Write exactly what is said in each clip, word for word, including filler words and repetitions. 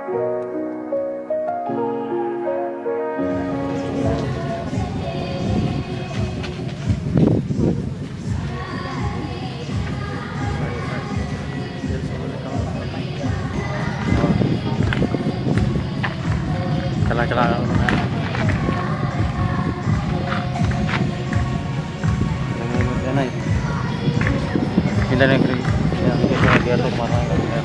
ᱪᱟᱞᱟᱣ ᱪᱟᱞᱟᱣ Indian ᱮᱜᱽᱨᱤ, Indian ᱮᱜᱽᱨᱤ ᱜᱮᱭᱟ ᱛᱚ ᱢᱟᱨᱟᱝ ᱜᱮᱭᱟ᱾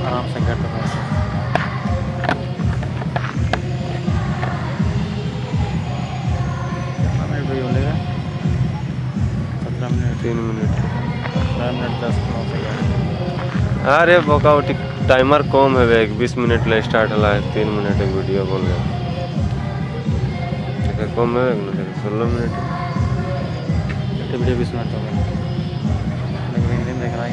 ᱟᱨᱟᱢ ᱥᱮ ᱜᱮᱴ ᱨᱮ᱾ ᱥᱟᱛᱨᱟ ᱢᱤᱱᱤᱴ᱾ ᱛᱤᱱ ᱢᱤᱱᱤᱴ᱾ ᱥᱟᱛᱨᱟ ᱢᱤᱱᱤᱴ ᱫᱚᱥ ᱱᱚ ᱥᱮᱠᱮᱱᱰ᱾ अरे बोका, वो टाइमर कम है, एक बीस मिनट ले स्टार्ट हला है, तीन मिनट एक वीडियो बन गया। देखा, कम है, एक मिनट, सोलह मिनट। वीडियो बीस मिनट हो गए। देख रहे हैं, देख रहा है।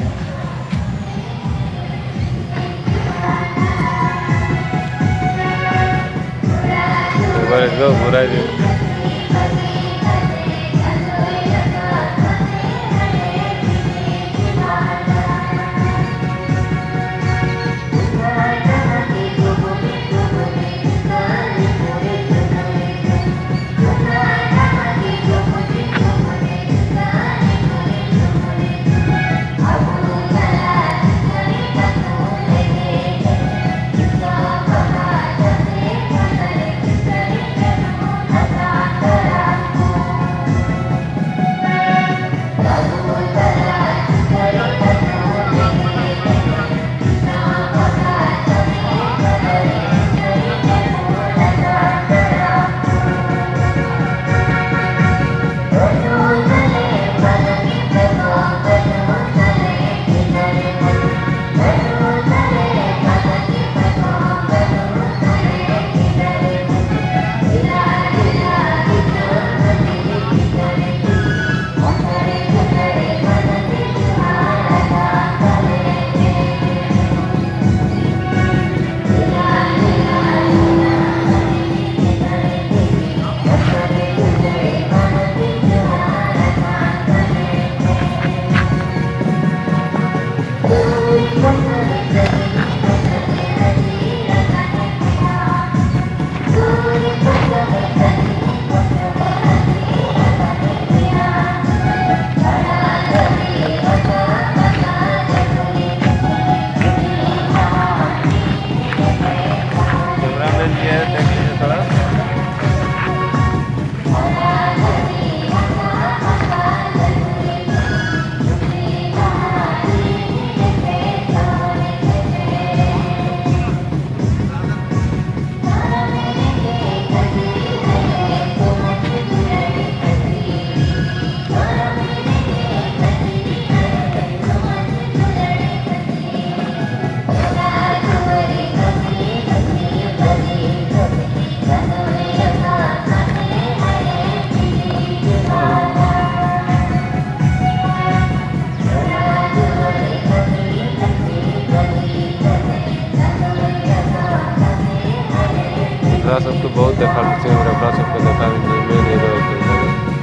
अपना सबको बहुत देखा, मेरे अपना सबको देखा, मेरे हीरो है।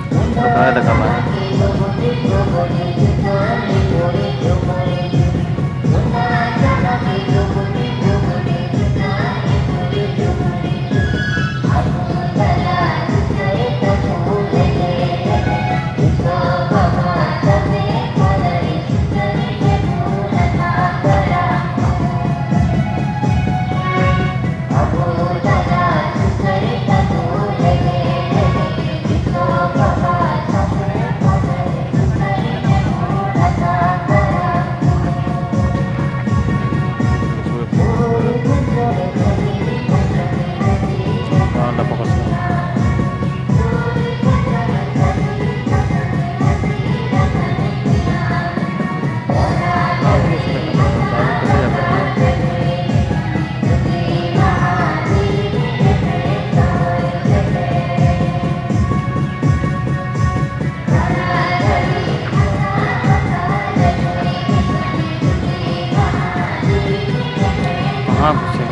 तो कहाँ देखा भाई? हाँ, कुछ नहीं।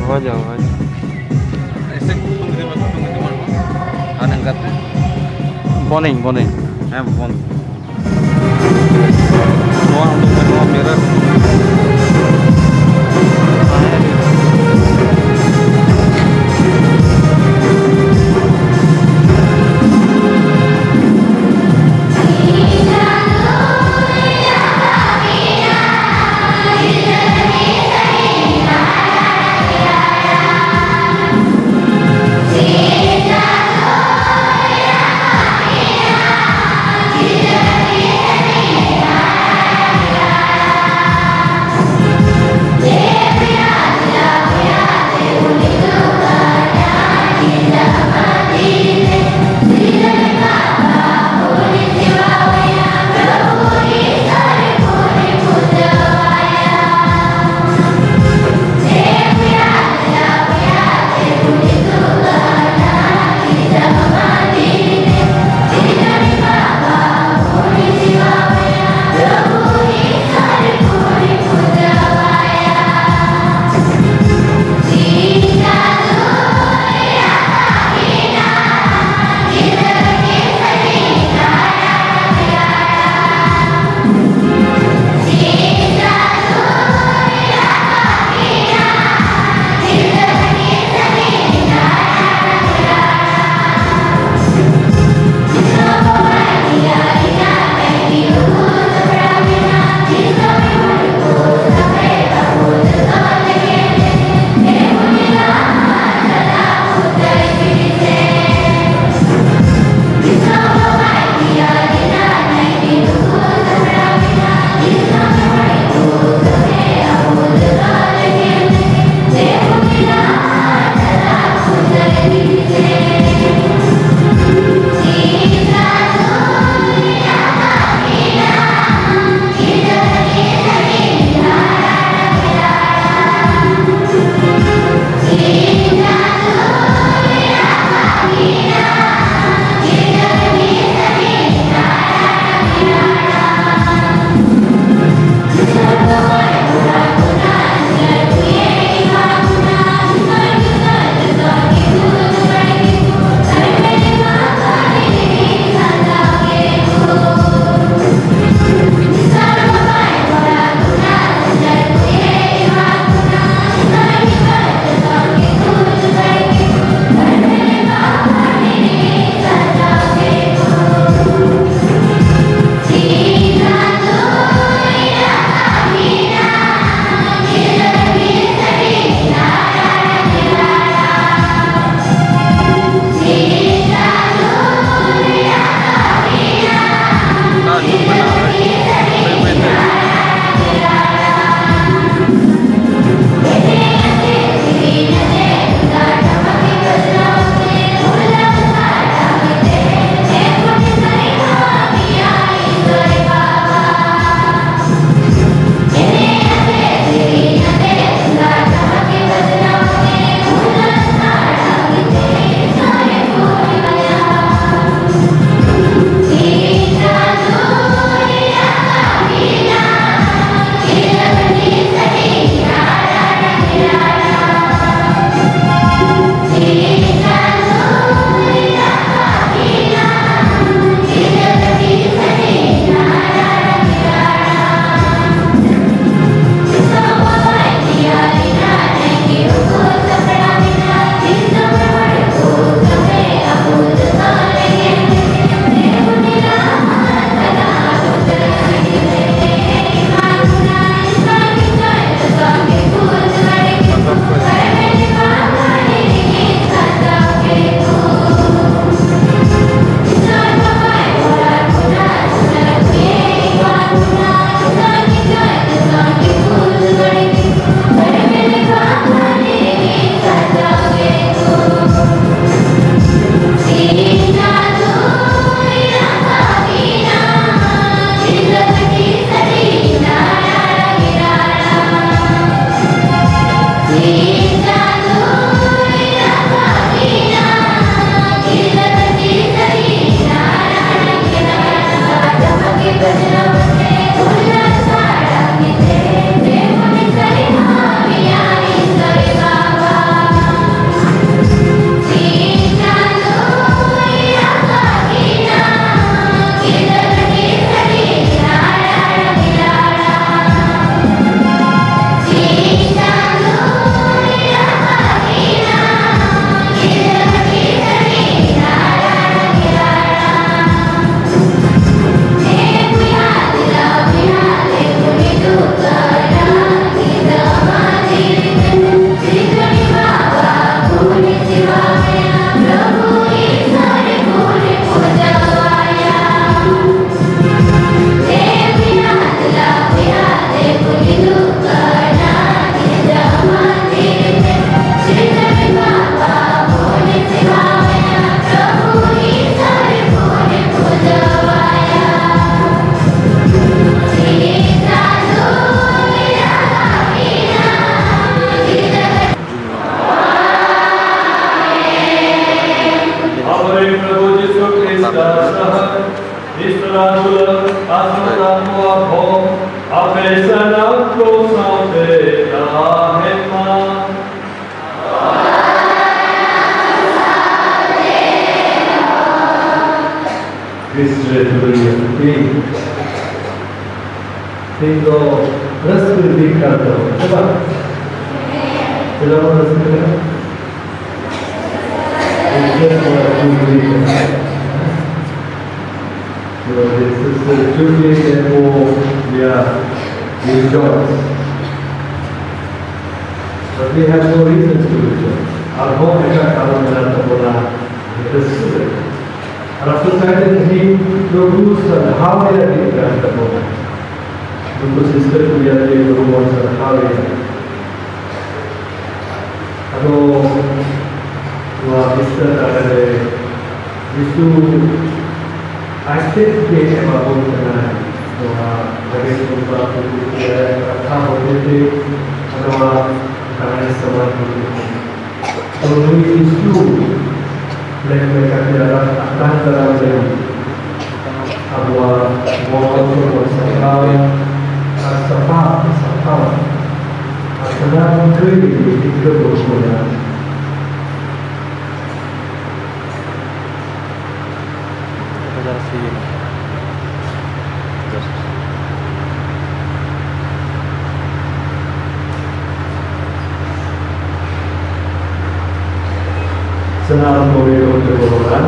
वहाँ जाओ, वहाँ जाओ। ऐसे कुटुम के दिमाग, कुटुम के दिमाग में। हाँ, नहीं करते। बॉनिंग, बॉनिंग। हाँ, बॉनिंग। ᱱᱚᱣᱟ ᱩᱰᱩᱠ ᱢᱮ, ᱱᱚᱣᱟ ᱢᱤᱨᱚᱨ᱾ ᱟᱵᱚᱨᱮᱱ ᱯᱨᱚᱵᱷᱩ ᱡᱤᱥᱩ ᱠᱷᱨᱤᱥᱴ ᱥᱟᱦᱟᱭ, ᱤᱥᱛᱨᱟ ᱫᱩᱞᱟᱹᱲ ᱟᱥᱨᱟ ᱠᱚᱣᱟ ᱵᱚ, ᱟᱯᱮ ᱥᱟᱱᱟᱢ ᱠᱚ ᱥᱟᱶᱛᱮ ᱛᱟᱦᱮᱱ ᱢᱟ᱾ ᱠᱷᱨᱤᱥᱴ ᱨᱮ ᱫᱩᱞᱟᱹᱲᱤᱭᱟᱹ ᱠᱚ, ᱛᱮᱦᱮᱧ ᱫᱚ ᱨᱟᱹᱥᱠᱟᱹ ᱫᱤᱱ ᱠᱟᱱ ᱛᱟᱵᱚᱱᱟ, ᱥᱮ ᱵᱟᱝ? ᱪᱮᱫᱟᱜ ᱵᱚᱱ ᱨᱟᱹᱥᱠᱟᱹ ᱠᱟᱱᱟ? ᱡᱩᱵᱤᱞᱤ ᱠᱟᱱᱟ᱾ So this is the jubilee, therefore we are rejoice. But we have no reason to rejoice. ᱟᱨᱦᱚᱸ ᱮᱴᱟᱜ ᱠᱟᱨᱚᱱ ᱢᱮᱱᱟᱜ ᱛᱟᱵᱚᱱᱟ ᱨᱟᱹᱥᱠᱟᱹ ᱨᱮᱱᱟᱜ᱾ ᱟᱨ ᱟᱥᱚᱞ ᱠᱟᱭᱛᱮ ᱛᱮᱦᱮᱧ ᱯᱨᱚᱵᱷᱩ ᱥᱟᱨᱦᱟᱣ ᱨᱮᱭᱟᱜ ᱫᱤᱱ ᱠᱟᱱ ᱛᱟᱵᱚᱱᱟ᱾ ᱱᱩᱠᱩ ᱥᱤᱥᱴᱟᱨ ᱠᱚ ᱡᱟᱛᱮ ᱯᱨᱚᱵᱷᱩ ᱵᱚᱱ ᱥᱟᱨᱦᱟᱣ ᱮᱭᱟ᱾ ᱟᱫᱚ ᱱᱚᱣᱟ ᱤᱥᱴᱟᱨ ᱫᱟᱲᱮ ᱨᱮ ᱡᱤᱥᱩ ᱟᱡ ᱛᱮᱫ ᱜᱮ ᱮᱢᱟ ᱵᱚᱱ ᱠᱟᱱᱟᱭ᱾ ᱱᱚᱣᱟ ᱵᱷᱟᱜᱮ ᱥᱚᱢᱵᱟᱫ ᱠᱟᱛᱷᱟ ᱦᱚᱛᱮᱛᱮ ᱱᱚᱣᱟ ᱫᱟᱲᱮ ᱥᱟᱢᱟᱱ ᱦᱚᱛᱮᱛᱮ᱾ ᱛᱚ ᱱᱩᱭ ᱡᱤᱥᱩ ᱞᱮᱠ ᱞᱮᱠᱟᱛᱮ ᱟᱨ ᱟᱛᱟᱝ ᱫᱟᱨᱟᱢ ᱞᱟᱹᱜᱤᱫ ᱟᱵᱚᱣᱟᱜ ᱵᱚᱸᱜᱟ ᱵᱩᱨᱩ ᱵᱚᱱ ᱥᱟᱯᱲᱟᱣᱮᱫ ᱟᱨ ᱥᱟᱯᱷᱟ ᱥᱟᱯᱷᱟᱣᱟ ᱟᱨ ᱥᱟᱱᱟᱢ ᱠᱟᱹᱭ ᱜᱮ ᱴᱤᱠᱟᱹ ᱵᱚᱱ ᱠᱚᱭᱟ᱾ ᱥᱟᱱᱟᱢ ᱠᱚᱜᱮ ᱚᱸᱰᱮ ᱵᱚᱱ ᱨᱚᱲᱟ᱾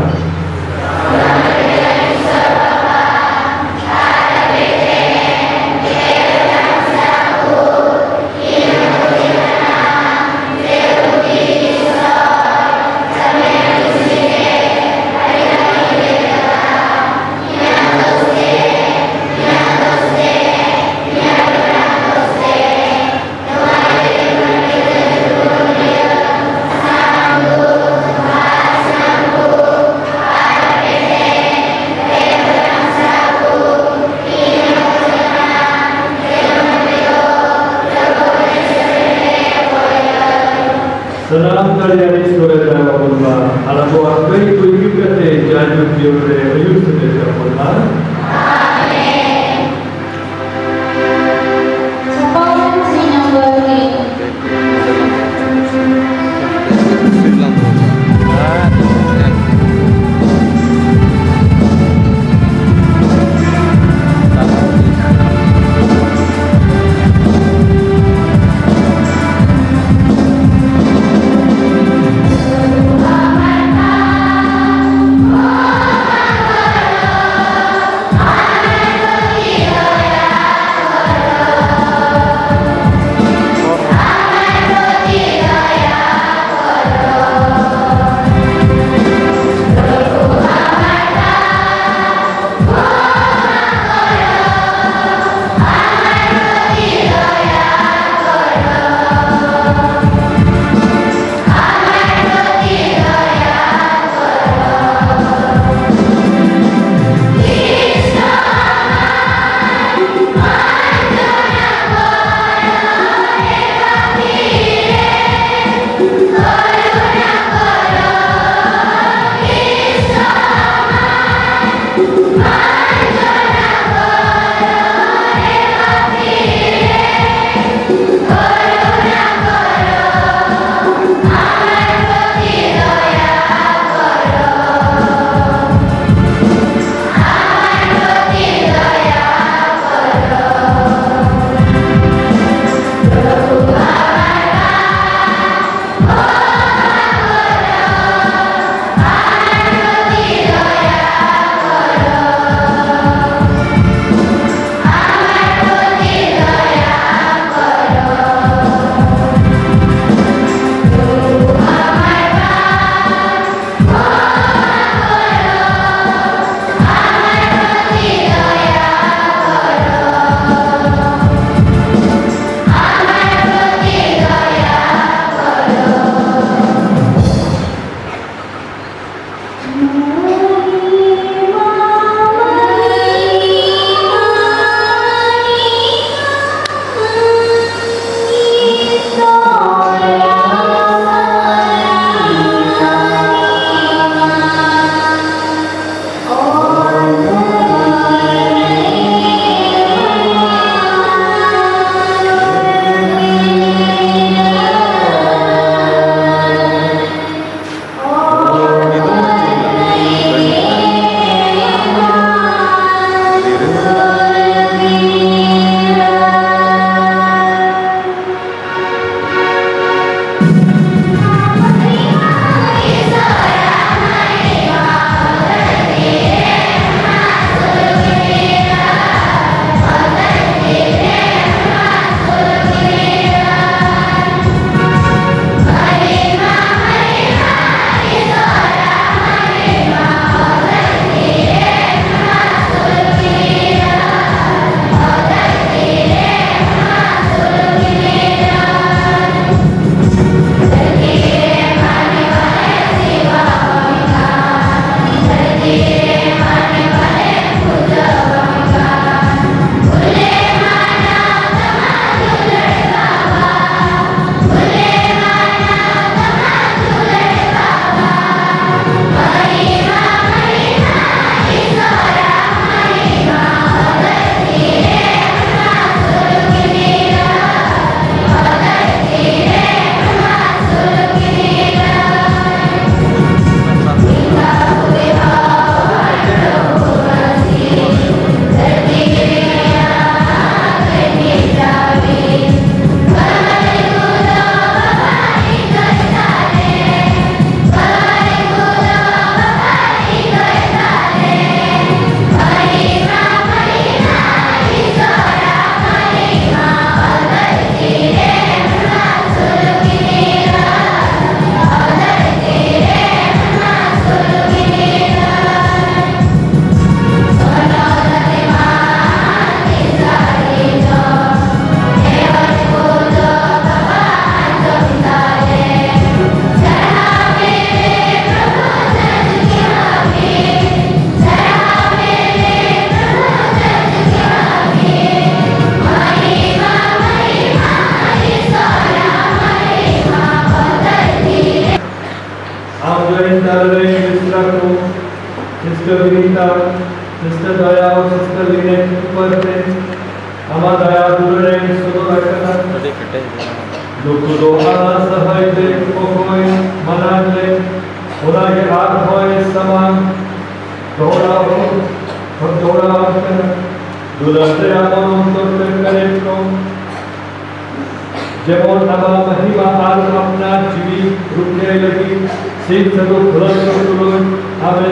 ᱥᱟᱱᱟᱢ ᱫᱟᱲᱮᱭᱟᱱ ᱤᱥᱣᱚᱨᱮ ᱫᱟᱭᱟ ᱟᱵᱚᱱ ᱢᱟ, ᱟᱨ ᱟᱵᱚᱣᱟᱜ ᱠᱟᱹᱭ ᱠᱚ ᱤᱫᱤ ᱠᱟᱛᱮ ᱡᱟᱭᱡᱩᱜᱽ ᱡᱤᱭᱚᱱ ᱨᱮ ᱟᱹᱭᱩᱨ ᱥᱮᱴᱮᱨ ᱠᱟᱵᱚᱱ ᱢᱟ᱾ ᱩᱯᱚᱨ ᱛᱮ ᱟᱢᱟᱜ ᱫᱟᱭᱟ ᱫᱩᱞᱟᱹᱲ ᱮᱢ ᱥᱚᱫᱚᱨ ᱟᱠᱟᱫᱟ᱾ ᱟᱹᱰᱤ ᱠᱮᱴᱮᱡ ᱜᱮᱭᱟ᱾ ᱱᱩᱠᱩ ᱫᱚ ᱟᱢᱟᱜ ᱥᱟᱦᱟᱭ ᱛᱮ ᱚᱠᱚᱭ ᱢᱟᱱᱟᱣ ᱞᱮ, ᱚᱱᱟᱜᱮ ᱟᱨᱦᱚᱸᱭ ᱥᱟᱢᱟᱝ ᱫᱚᱦᱲᱟ, ᱫᱚᱦᱲᱟ ᱟᱠᱟᱱᱟ᱾ ᱫᱩᱞᱟᱹᱲ ᱨᱮᱭᱟᱜ ᱚᱱᱚᱱᱛᱚ ᱯᱮᱨᱮᱡ ᱠᱚ᱾ ᱡᱮᱢᱚᱱ ᱟᱢᱟᱜ ᱢᱚᱦᱤᱢᱟ ᱟᱨ ᱟᱯᱱᱟᱨ ᱡᱤᱣᱤ ᱨᱩᱠᱷᱤᱭᱟᱹᱭ ᱞᱟᱹᱜᱤᱫ ᱥᱤᱢ ᱥᱟᱹᱜᱩᱱ ᱠᱷᱩᱞᱟᱹᱣ ᱠᱚ ᱛᱩᱞᱩᱡ ᱟᱢᱮ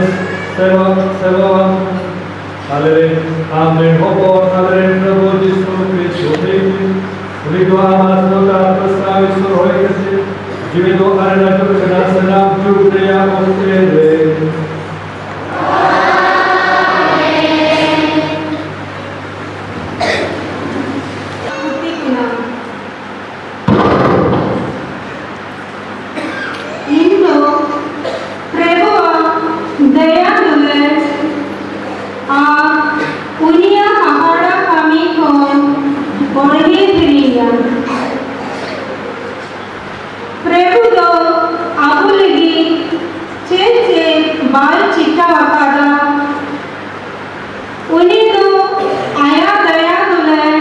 ᱥᱮᱵᱟ, ᱥᱮᱵᱟᱣᱟᱢ᱾ ᱟᱞᱮ ᱨᱮᱱ ᱟᱢ ᱨᱮᱱ ᱦᱚᱯᱚᱱ, ᱟᱞᱮ ᱨᱮᱱ ᱯᱨᱚᱵᱷᱩ ᱡᱤᱥᱩ ᱠᱷᱨᱤᱥᱴ ᱦᱚᱛᱮᱡ ᱛᱮ, ᱩᱱᱤ ᱫᱚ ᱟᱢᱟᱜ ᱥᱚᱛᱟ ᱟᱨ ᱯᱨᱚᱥᱛᱟᱵ ᱤᱥᱚᱨ ᱦᱚᱭ ᱠᱟᱛᱮ ᱡᱤᱣᱤ ᱫᱚ ᱟᱨ ᱱᱟᱡᱚᱨ ᱠᱟᱱᱟ ᱥᱟᱱᱟᱢ ᱡᱩᱜᱽ ᱨᱮᱭᱟᱜ ᱚᱠᱛᱮ ᱨᱮ᱾ ᱤᱧ ᱫᱚ ᱯᱨᱚᱵᱷᱩᱣᱟᱜ ᱫᱟᱭᱟ ᱫᱩᱞᱟᱹᱲ ᱟᱨ ᱩᱱᱤᱭᱟᱜ ᱦᱟᱦᱟᱲᱟ ᱠᱟᱹᱢᱤ ᱠᱷᱚᱱ ᱚᱲᱦᱮ ᱫᱷᱤᱨᱤᱭᱟ᱾ ᱯᱨᱚᱵᱷᱩ ᱫᱚ ᱟᱵᱚ ᱞᱟᱹᱜᱤᱫ ᱪᱮᱫ ᱪᱮᱫ ᱵᱟᱭ ᱪᱤᱠᱟ ᱟᱠᱟᱫᱟ, ᱩᱱᱤ ᱫᱚ ᱟᱭᱟᱜ ᱫᱟᱭᱟ ᱫᱩᱞᱟᱹᱲ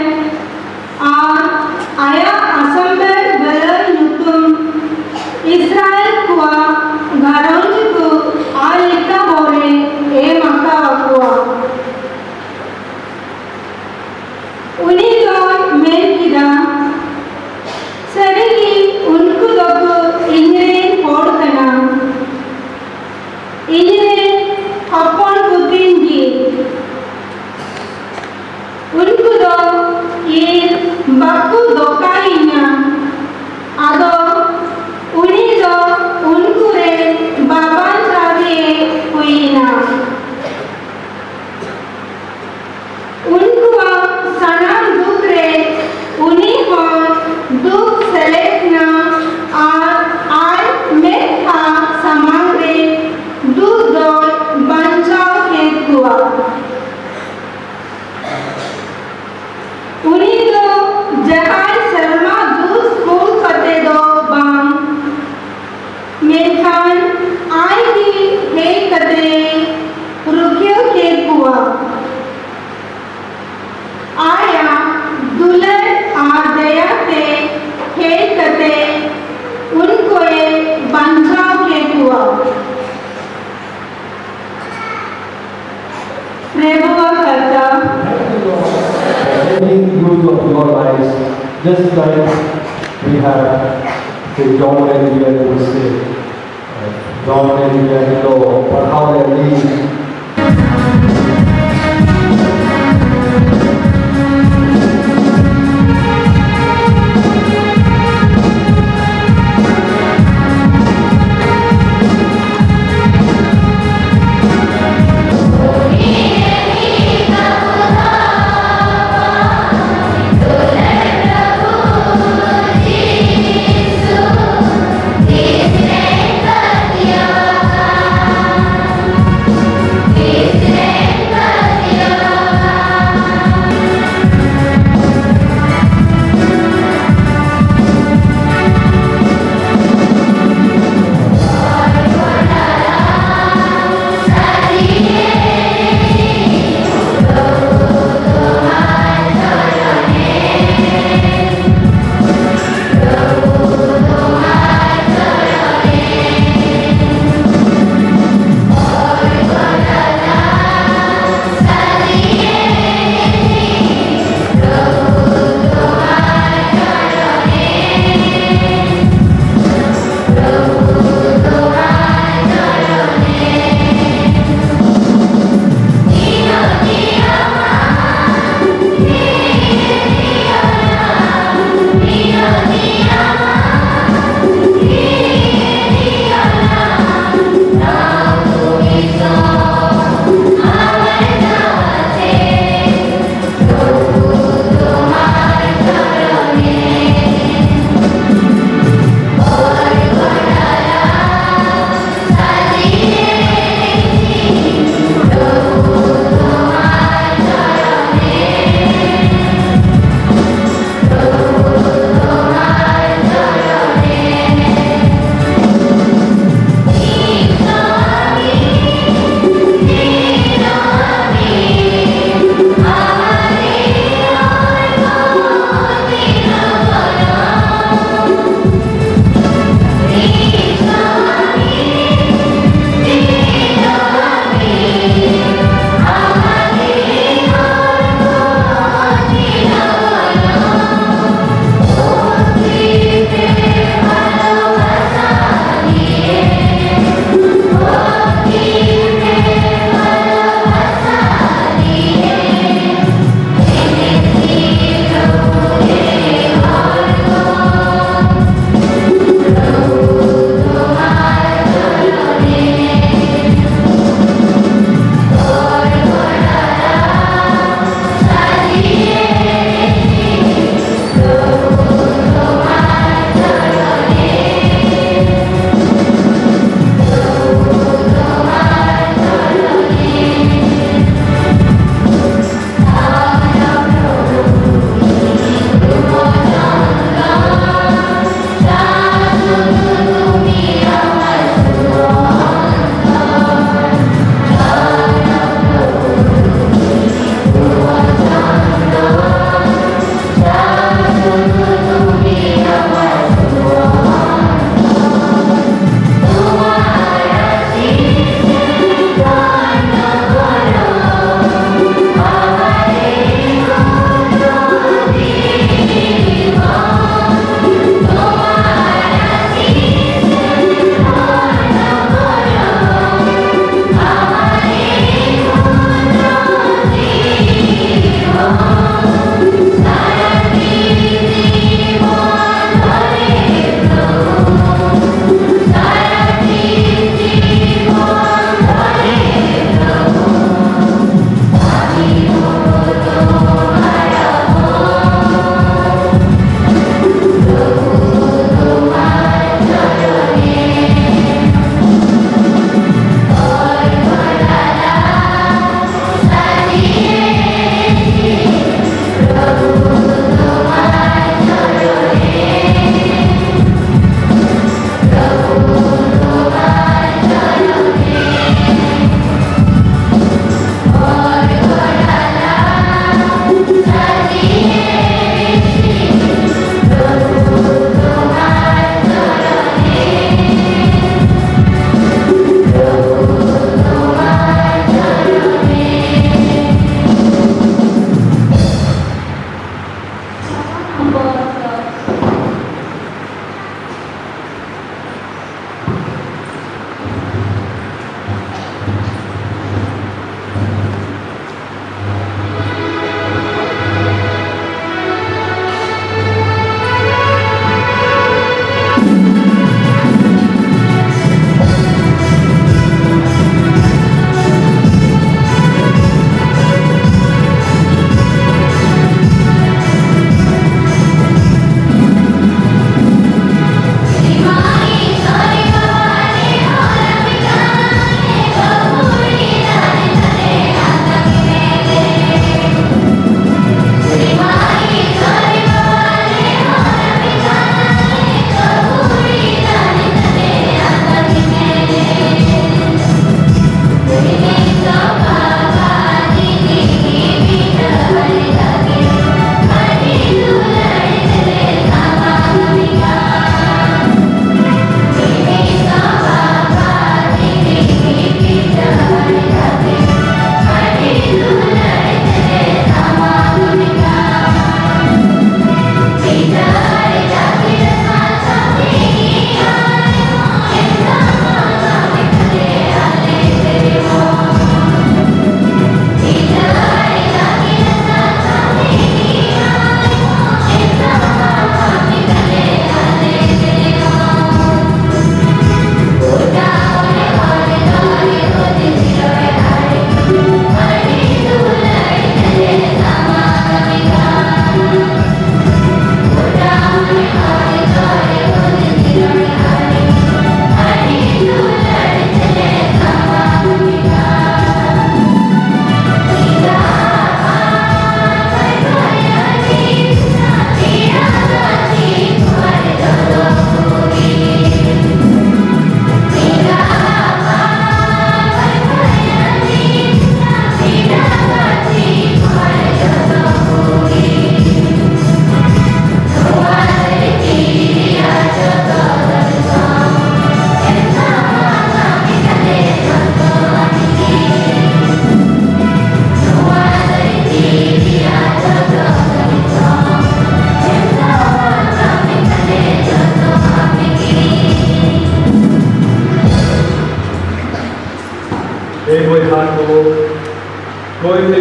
ᱟᱨ ᱟᱭᱟᱜ ᱟᱥᱟᱢᱵᱮᱲ ᱵᱷᱟᱹᱞᱟᱹᱭ ᱧᱩᱛᱩᱢ ᱤᱥᱨᱟᱭᱮᱞ ᱠᱚᱣᱟᱜ ᱜᱷᱟᱨᱚᱸᱡᱽ ᱠᱚ ᱟᱨ ᱮᱴᱟᱜ ᱦᱚᱲᱮ ᱮᱢ ᱟᱠᱟᱣᱟᱠᱚᱣᱟ᱾ ᱩᱱᱤ ᱫᱚᱭ ᱢᱮᱱ ᱠᱮᱫᱟ, ᱥᱟᱹᱨᱤᱜᱮ ᱩᱱᱠᱩ ᱫᱚᱠᱚ ᱤᱧᱨᱮᱱ ᱦᱚᱲ ᱠᱟᱱᱟ, ᱤᱧᱨᱮᱱ ᱦᱚᱯᱚᱱ ᱠᱚᱛᱤᱧ ᱜᱮ᱾ ᱩᱱᱠᱩ ᱫᱚ ᱤᱧ ᱵᱟᱠᱚ ᱫᱚᱠᱟᱭᱤᱧᱟ, ᱟᱫᱚ ᱩᱱᱤ ᱫᱚ ᱩᱱᱠᱩ ᱨᱮᱱ ᱵᱟᱵᱟ ᱞᱮᱠᱟᱜᱮ ᱦᱩᱭᱮᱱᱟ᱾ ᱩᱱᱠᱩᱣᱟᱜ ᱥᱟᱱᱟᱢ ᱫᱩᱠ ᱨᱮ ᱩᱱᱤ ᱦᱚᱸ ᱫᱩᱠ ᱥᱮᱞᱮᱫ ᱮᱱᱟ ᱟᱨ ᱟᱡ ᱢᱮᱫᱦᱟ ᱥᱟᱢᱟᱝ ᱨᱮ ᱫᱩᱠ ᱫᱚᱭ ᱵᱟᱧᱪᱟᱣ ᱠᱮᱫ ᱠᱚᱣᱟ᱾ ᱩᱱᱤ ᱫᱚ ᱡᱟᱦᱟᱸᱭ ᱥᱮᱨᱢᱟ ᱫᱩᱠ ᱠᱩᱞ ᱠᱟᱛᱮ ᱫᱚ ᱵᱟᱝ, ᱢᱮᱱᱠᱷᱟᱱ ᱟᱡ ᱜᱮ ᱦᱮᱡ ᱠᱟᱛᱮ ᱨᱩᱠᱷᱤᱭᱟᱹ ᱠᱮᱫ ᱠᱚᱣᱟ᱾ This time we have the John Daniel University. John Daniel ᱫᱚ ᱯᱟᱲᱦᱟᱣ ᱞᱮᱱ ᱜᱮ᱾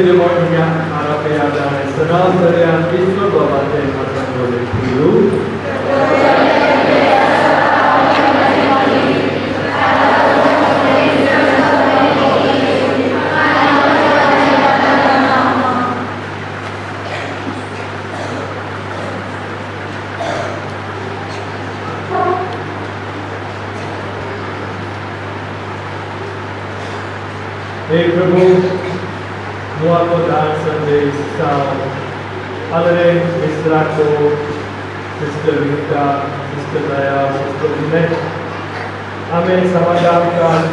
ᱡᱮᱢᱚᱱ ᱤᱧᱟᱹᱜ ᱟᱨ ᱟᱯᱮᱭᱟᱜ ᱫᱟᱲᱮ ᱥᱟᱱᱟᱢ ᱫᱟᱲᱮᱭᱟᱱ ᱤᱥᱥᱚᱨ ᱵᱟᱵᱟ ᱴᱷᱮᱱ ᱟᱥᱟ ᱫᱚᱦᱚᱭ ᱦᱩᱭᱩᱜ᱾ ᱦᱮ ᱯᱨᱚᱵᱷᱩ, ᱱᱚᱣᱟ ᱠᱚ ᱫᱟᱱ ᱥᱟᱸᱫᱮᱥ ᱥᱟᱶ ᱟᱞᱮᱨᱮᱱ ᱢᱤᱥᱨᱟ ᱠᱚ, ᱥᱤᱥᱴᱟᱨ ᱨᱤᱝᱠᱟ, ᱥᱤᱥᱴᱟᱨ ᱫᱟᱭᱟ, ᱥᱤᱥᱴᱟᱨ ᱵᱤᱱᱚᱭ, ᱟᱢᱮ ᱥᱟᱢᱟᱝ ᱫᱟᱨᱟᱢ ᱠᱟᱱ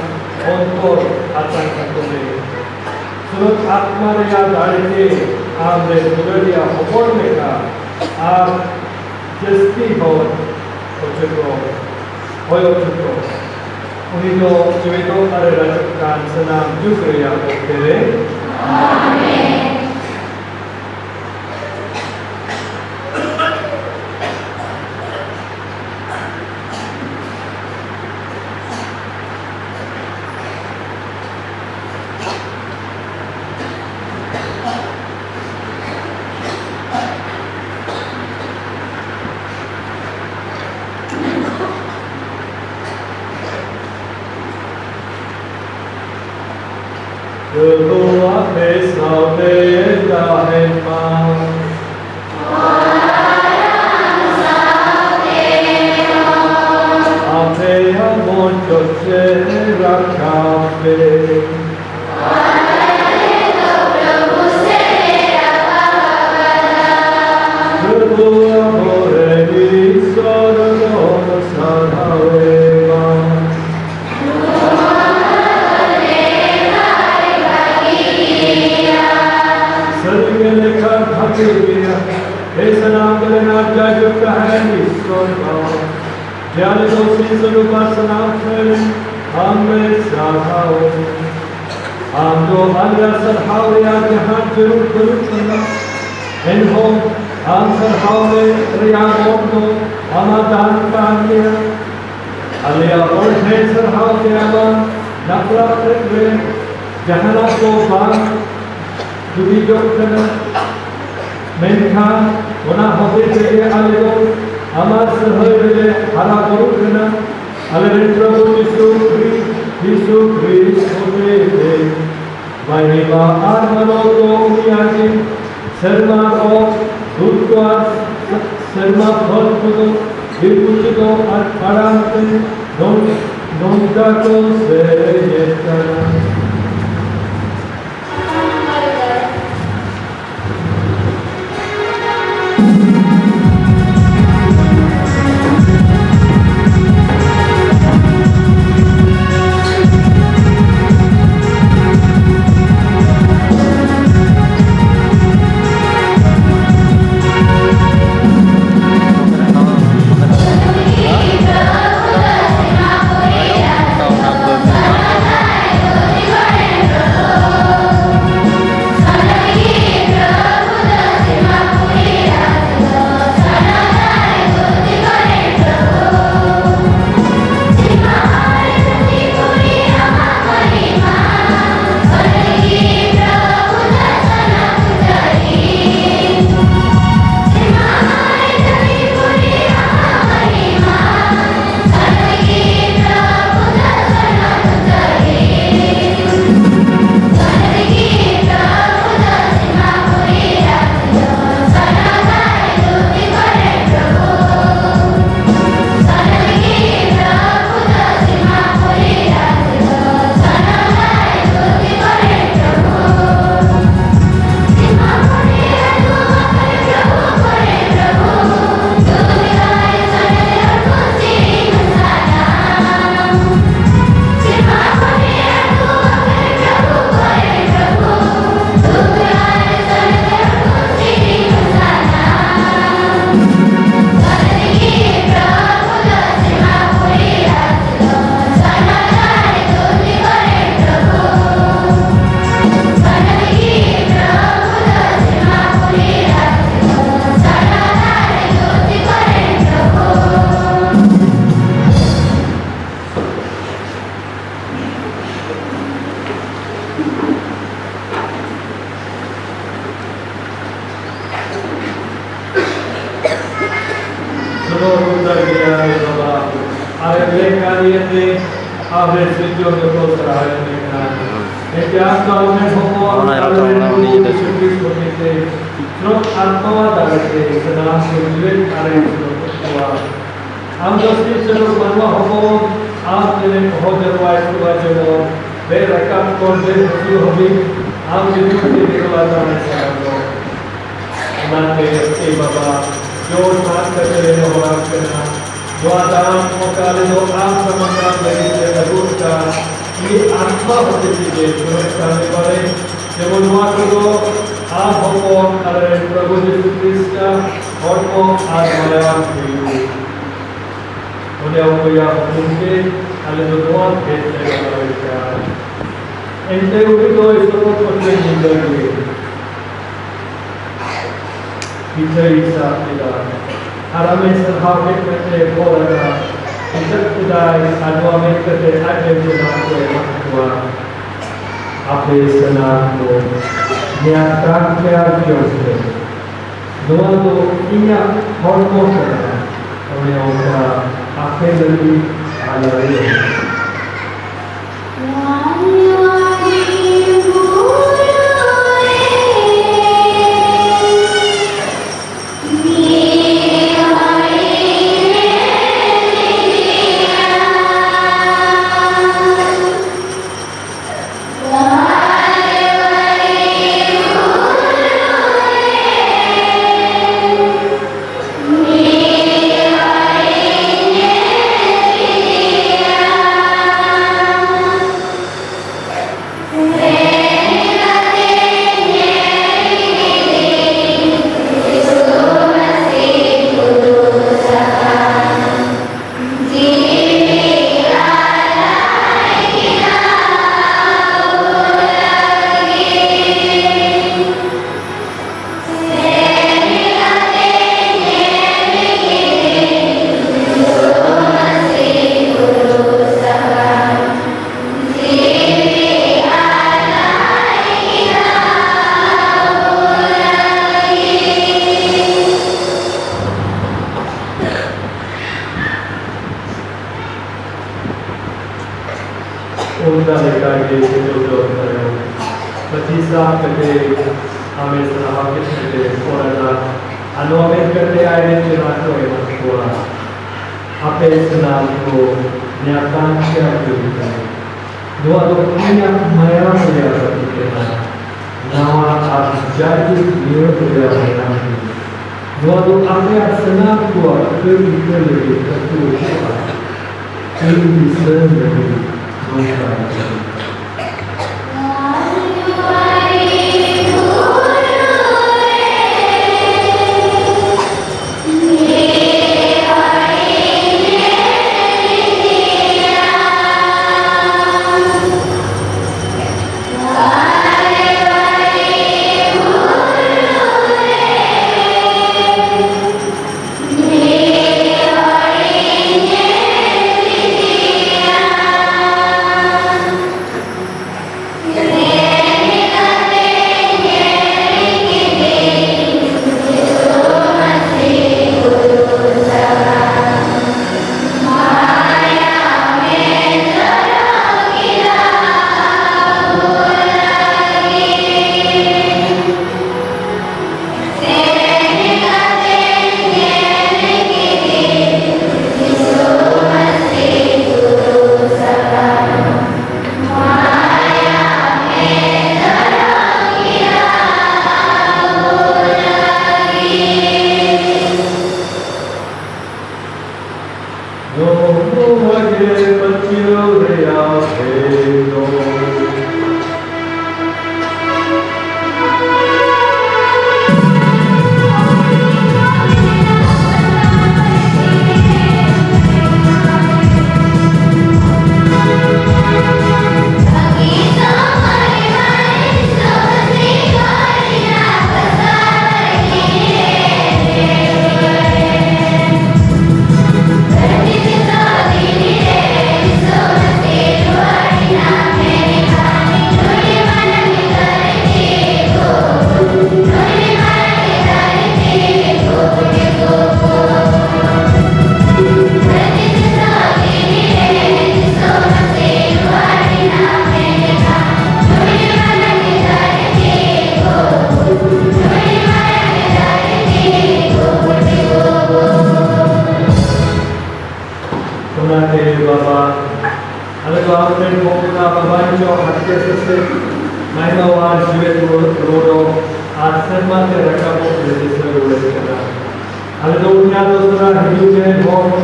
ᱚᱱᱛᱚᱨ ᱟᱛᱟᱝ ᱠᱟᱛᱮ ᱥᱩᱨᱚᱛ ᱟᱛᱢᱟ ᱨᱮᱭᱟᱜ ᱫᱟᱲᱮ ᱛᱮ ᱟᱢ ᱨᱮᱱ ᱫᱩᱞᱟᱹᱲᱤᱭᱟᱹ ᱦᱚᱯᱚᱱ ᱞᱮᱠᱟ ᱟᱨ ᱡᱟᱹᱥᱛᱤ ᱦᱚᱲ ᱦᱚᱪᱚ ᱠᱚ, ᱦᱚᱭ ᱦᱚᱪᱚ ᱠᱚ᱾ ᱩᱱᱤ ᱫᱚ ᱡᱤᱣᱤᱫᱚᱜ ᱟᱨᱮ ᱨᱟᱡᱚᱜ ᱠᱟᱱ ᱥᱟᱱᱟᱢ ᱡᱩᱜᱽ ᱨᱮᱭᱟᱜ ᱚᱠᱛᱮ ᱨᱮ᱾ ᱡᱚᱛᱚᱣᱟᱜ ᱯᱮ ᱥᱟᱶᱛᱮ ᱛᱟᱦᱮᱱ ᱢᱟ᱾ ᱟᱯᱮᱭᱟᱜ ᱢᱚᱱ ᱪᱚᱨᱪᱮ ᱨᱟᱠᱷᱟ ᱯᱮ᱾ ᱯᱨᱚᱵᱷᱩ ᱟᱵᱚᱨᱮᱱ ᱤᱥᱥᱚᱨ ᱫᱚ ᱥᱟᱨᱦᱟᱣᱮ ᱢᱟ᱾ ᱥᱟᱹᱨᱤᱜᱮ ᱞᱮᱠᱷᱟ ᱵᱷᱟᱹᱜᱤ ᱜᱮᱭᱟ, ᱮ ᱥᱟᱱᱟᱢ ᱨᱮᱱᱟᱜ ᱡᱟᱭᱡᱩᱜᱽ ᱛᱟᱦᱮᱱ ᱤᱥᱥᱚᱨ ᱵᱟᱵᱟ᱾ ᱡᱮ ᱟᱞᱮ ᱫᱚ ᱥᱤᱧ ᱥᱟᱹᱨᱩ ᱯᱟᱨᱥᱟᱱᱟᱣ ᱠᱷᱟᱹᱞ ᱟᱢ ᱞᱮ ᱥᱟᱨᱦᱟᱣ᱾ ᱟᱢ ᱫᱚ ᱟᱞᱮᱭᱟᱜ ᱥᱟᱨᱦᱟᱣ ᱨᱮᱭᱟᱜ ᱡᱟᱦᱟᱸ ᱡᱟᱹᱨᱩᱲ ᱵᱟᱹᱱᱩᱜ ᱛᱟᱢᱟ, ᱮᱱᱦᱚᱸ ᱟᱢ ᱥᱟᱨᱦᱟᱣ ᱨᱮ ᱨᱮᱭᱟᱜ ᱢᱚᱱ ᱫᱚ ᱟᱢᱟᱜ ᱫᱟᱱ ᱠᱟᱱ ᱜᱮᱭᱟ᱾ ᱟᱞᱮᱭᱟᱜ ᱚᱬᱦᱮ ᱥᱟᱨᱦᱟᱣ ᱛᱮ ᱟᱢᱟᱜ ᱱᱟᱯᱞᱟ ᱨᱮ ᱡᱟᱦᱟᱱᱟᱜ ᱠᱚ ᱵᱟᱝ ᱰᱩᱵᱩᱡᱚᱜ ᱠᱟᱱᱟ, ᱢᱮᱱᱠᱷᱟᱱ ᱚᱱᱟ ᱦᱚᱛᱮ ᱛᱮᱜᱮ ᱟᱞᱮ ᱫᱚ ᱟᱢᱟᱜ ᱥᱟᱹᱦᱟᱹᱭ ᱨᱮᱞᱮ ᱦᱟᱨᱟ ᱵᱩᱨᱩᱜ ᱠᱟᱱᱟ᱾ ᱟᱞᱮ ᱨᱮᱱ ᱯᱨᱚᱵᱷᱩ ᱡᱤᱥᱩ ᱠᱷᱨᱤ-, ᱡᱤᱥᱩ ᱠᱷᱨᱤᱥᱴ ᱦᱚᱛᱮ ᱛᱮ ᱢᱟᱹᱦᱤᱢᱟ ᱟᱨ ᱢᱟᱱᱚᱛ ᱫᱚ ᱩᱱᱤᱭᱟᱜ ᱜᱮ᱾ ᱥᱮᱨᱢᱟ ᱠᱚ ᱫᱩᱛ ᱠᱚ ᱟᱨ ᱥᱮᱨᱢᱟ ᱯᱷᱚᱞ ᱠᱚᱫᱚ ᱵᱤᱨ ᱠᱚ ᱟᱨ ᱯᱟᱲᱟᱢ ᱛᱮ ᱱᱚᱝ-, ᱱᱚᱝᱠᱟ ᱠᱚ ᱥᱮᱨᱮᱧᱮᱫ ᱠᱟᱱᱟ᱾ ᱟᱨ ᱞᱮᱠᱟᱱ ᱤᱭᱟᱹᱛᱮ ᱟᱵᱚᱨᱮᱱ ᱥᱤᱨᱡᱚᱱ ᱡᱚᱛᱚ ᱥᱟᱨᱦᱟᱣ ᱮᱢ ᱠᱟᱱᱟ᱾ ᱮᱱᱛᱮ ᱟᱢ ᱫᱚ ᱟᱢᱨᱮᱱ ᱦᱚᱯᱚᱱ ᱚᱱᱟ ᱟᱞᱮᱨᱮᱱ ᱨᱚᱛᱚᱱ ᱚᱱᱟ ᱯᱨᱚᱵᱷᱩ ᱩᱱᱤ ᱫᱚ ᱡᱤᱥᱩ ᱠᱷᱨᱤᱥᱴ ᱦᱚᱛᱮᱛᱮ ᱥᱨᱳᱛ ᱟᱛᱢᱟ ᱫᱟᱲᱮᱛᱮ ᱥᱟᱱᱟᱢ ᱠᱚ ᱡᱤᱣᱮᱫ ᱟᱨᱮ ᱥᱨᱳᱛ ᱠᱚᱣᱟ᱾ ᱟᱢ ᱫᱚ ᱥᱤᱨᱡᱚᱱᱤᱭᱟᱹ ᱢᱟᱱᱣᱟ ᱦᱚᱯᱚᱱ, ᱟᱢ ᱛᱮᱨᱮ ᱦᱚᱦᱚ ᱡᱟᱨᱣᱟᱭ ᱠᱚᱣᱟ ᱡᱮᱢᱚᱱ ᱵᱮᱨ ᱨᱟᱠᱟᱵ ᱠᱷᱚᱱ ᱵᱮᱨ ᱦᱟᱹᱥᱩᱨ ᱦᱟᱹᱵᱤᱡ ᱟᱢ ᱧᱩᱛᱩᱢ ᱛᱮ ᱱᱤᱨᱞᱟ ᱫᱟᱲᱮ ᱥᱟᱱᱟᱢ ᱫᱚ᱾ ᱚᱱᱟᱛᱮ ᱮ ᱵᱟᱵᱟ, ᱡᱳᱨ ᱥᱟᱛ ᱠᱟᱛᱮ ᱞᱮ ᱱᱮᱦᱚᱨᱟᱢ ᱠᱟᱱᱟ, ᱱᱚᱣᱟ ᱫᱟᱱ ᱚᱠᱟ ᱟᱞᱮ ᱫᱚ ᱟᱢ ᱥᱟᱢᱟᱝ ᱞᱟᱹᱜᱤᱫ ᱞᱮ ᱟᱹᱜᱩ ᱟᱠᱟᱫ, ᱩᱱᱤ ᱟᱛᱢᱟ ᱦᱚᱛᱮ ᱛᱮᱜᱮ ᱡᱚᱱᱚᱜ ᱠᱟᱱ ᱞᱮ ᱵᱟᱲᱮ, ᱡᱮᱢᱚᱱ ᱱᱚᱣᱟ ᱠᱚᱫᱚ ᱟᱢ ᱦᱚᱯᱚᱱ ᱟᱞᱮᱨᱮᱱ ᱯᱨᱚᱵᱷᱩ ᱡᱤᱥᱩ ᱠᱷᱨᱤᱥᱴ ᱦᱚᱲᱢᱚ ᱟᱨ ᱢᱟᱭᱟᱢ ᱦᱩᱭᱩᱜ᱾ ᱚᱱᱮ ᱚᱱᱠᱟ ᱦᱚᱯᱚᱱ ᱜᱮ ᱟᱞᱮ ᱫᱚ ᱱᱚᱣᱟ ᱯᱷᱮᱰ ᱞᱮ ᱵᱟᱲᱟᱭ ᱠᱟᱱ᱾ ᱮᱱᱛᱮ ᱩᱱᱤ ᱫᱚ ᱤᱥᱚᱨ ᱠᱚᱴᱷᱮᱱ ᱧᱤᱫᱟᱹ ᱜᱮ ᱯᱤᱴᱷᱟᱹᱭ ᱥᱟᱵ ᱠᱮᱫᱟ ᱟᱨ ᱟᱢᱮ ᱥᱟᱨᱦᱟᱣ ᱠᱮᱫ ᱠᱟᱛᱮ ᱵᱚᱨ ᱟᱠᱟᱫᱟ, ᱯᱤᱴᱷᱟᱹ ᱠᱮᱫᱟᱭ ᱟᱨ ᱱᱚᱣᱟ ᱢᱮᱱ ᱠᱟᱛᱮ ᱟᱡ ᱨᱮᱱ ᱡᱚᱢᱟᱜ ᱠᱚ ᱮᱢᱟᱫ ᱠᱚᱣᱟ᱾ ᱟᱯᱮ ᱥᱟᱱᱟᱢ ᱠᱚ ᱱᱚᱣᱟ ᱠᱟᱯ ᱯᱮ ᱟᱨ ᱡᱚᱢ ᱯᱮ᱾ ᱱᱚᱣᱟ ᱫᱚ ᱤᱧᱟᱹᱜ ᱦᱚᱲᱢᱚ ᱠᱟᱱᱟ, ᱚᱱᱮ ᱚᱱᱠᱟ ᱟᱯᱮ ᱞᱟᱹᱜᱤᱫ ᱟᱨ ᱞᱟᱹᱜᱤᱫ᱾ ᱞᱮᱠᱟᱜᱮ ᱥᱮᱴᱮᱨ ᱛᱟᱭᱚᱢ ᱯᱟᱹᱴᱤ ᱥᱟᱵ ᱠᱟᱛᱮ ᱟᱢᱮ ᱥᱟᱨᱦᱟᱣ ᱠᱮᱫ ᱠᱟᱛᱮ ᱯᱚᱨᱟᱫᱟ ᱟᱨ ᱱᱚᱣᱟ ᱢᱮᱱ ᱠᱟᱛᱮ ᱟᱡᱨᱮᱱ ᱪᱮᱞᱟ ᱠᱚ ᱮᱢᱟ ᱠᱚᱣᱟ, ᱟᱯᱮ ᱥᱟᱱᱟᱢ ᱠᱚ ᱧᱟᱯᱟᱢ ᱠᱮᱭᱟ ᱯᱮ᱾ ᱱᱚᱣᱟ ᱫᱚ ᱤᱧᱟᱜ ᱢᱟᱭᱟᱢ ᱨᱮᱭᱟᱜ ᱵᱟᱹᱴᱤ ᱠᱟᱱᱟ, ᱱᱟᱣᱟ ᱟᱨ ᱡᱟᱭᱡᱩᱜᱽ ᱱᱤᱭᱚᱢ ᱨᱮᱭᱟᱜ ᱢᱟᱭᱟᱢ ᱠᱟᱱᱟ᱾ ᱱᱚᱣᱟ ᱫᱚ ᱟᱯᱮᱭᱟᱜ ᱥᱟᱱᱟᱢ ᱠᱚᱣᱟᱜ ᱠᱟᱹᱢᱤ ᱠᱟᱹᱢᱤ ᱞᱟᱹᱜᱤᱫ ᱟᱹᱛᱩ ᱦᱩᱭᱩᱜᱼᱟ᱾ ᱠᱟᱹᱢᱤ ᱫᱤᱥᱟᱹ ᱞᱟᱹᱜᱤᱫ ᱱᱚᱝᱠᱟ ᱠᱟᱹᱢᱤ᱾ ᱱᱚᱣᱟ ᱜᱮ ᱯᱟᱹᱛᱭᱟᱹᱣ ᱨᱮᱭᱟᱜ ᱵᱷᱮᱫ ᱫᱚ᱾ ᱡᱮᱥᱮ ᱢᱟᱭᱱᱟᱣᱟᱱ ᱡᱤᱣᱮᱫ ᱨᱩᱣᱟᱹᱲᱚᱜ ᱟᱨ ᱥᱮᱨᱢᱟ ᱛᱮ ᱨᱟᱠᱟᱵᱚᱜ ᱨᱮ ᱫᱤᱥᱟᱹ ᱨᱩᱣᱟᱹᱲ ᱠᱟᱱᱟ᱾ ᱟᱞᱮ ᱫᱚ ᱩᱱᱤᱭᱟᱜ ᱫᱚᱥᱨᱟ ᱦᱤᱡᱩᱜ ᱨᱮ ᱦᱚᱲ ᱠᱚ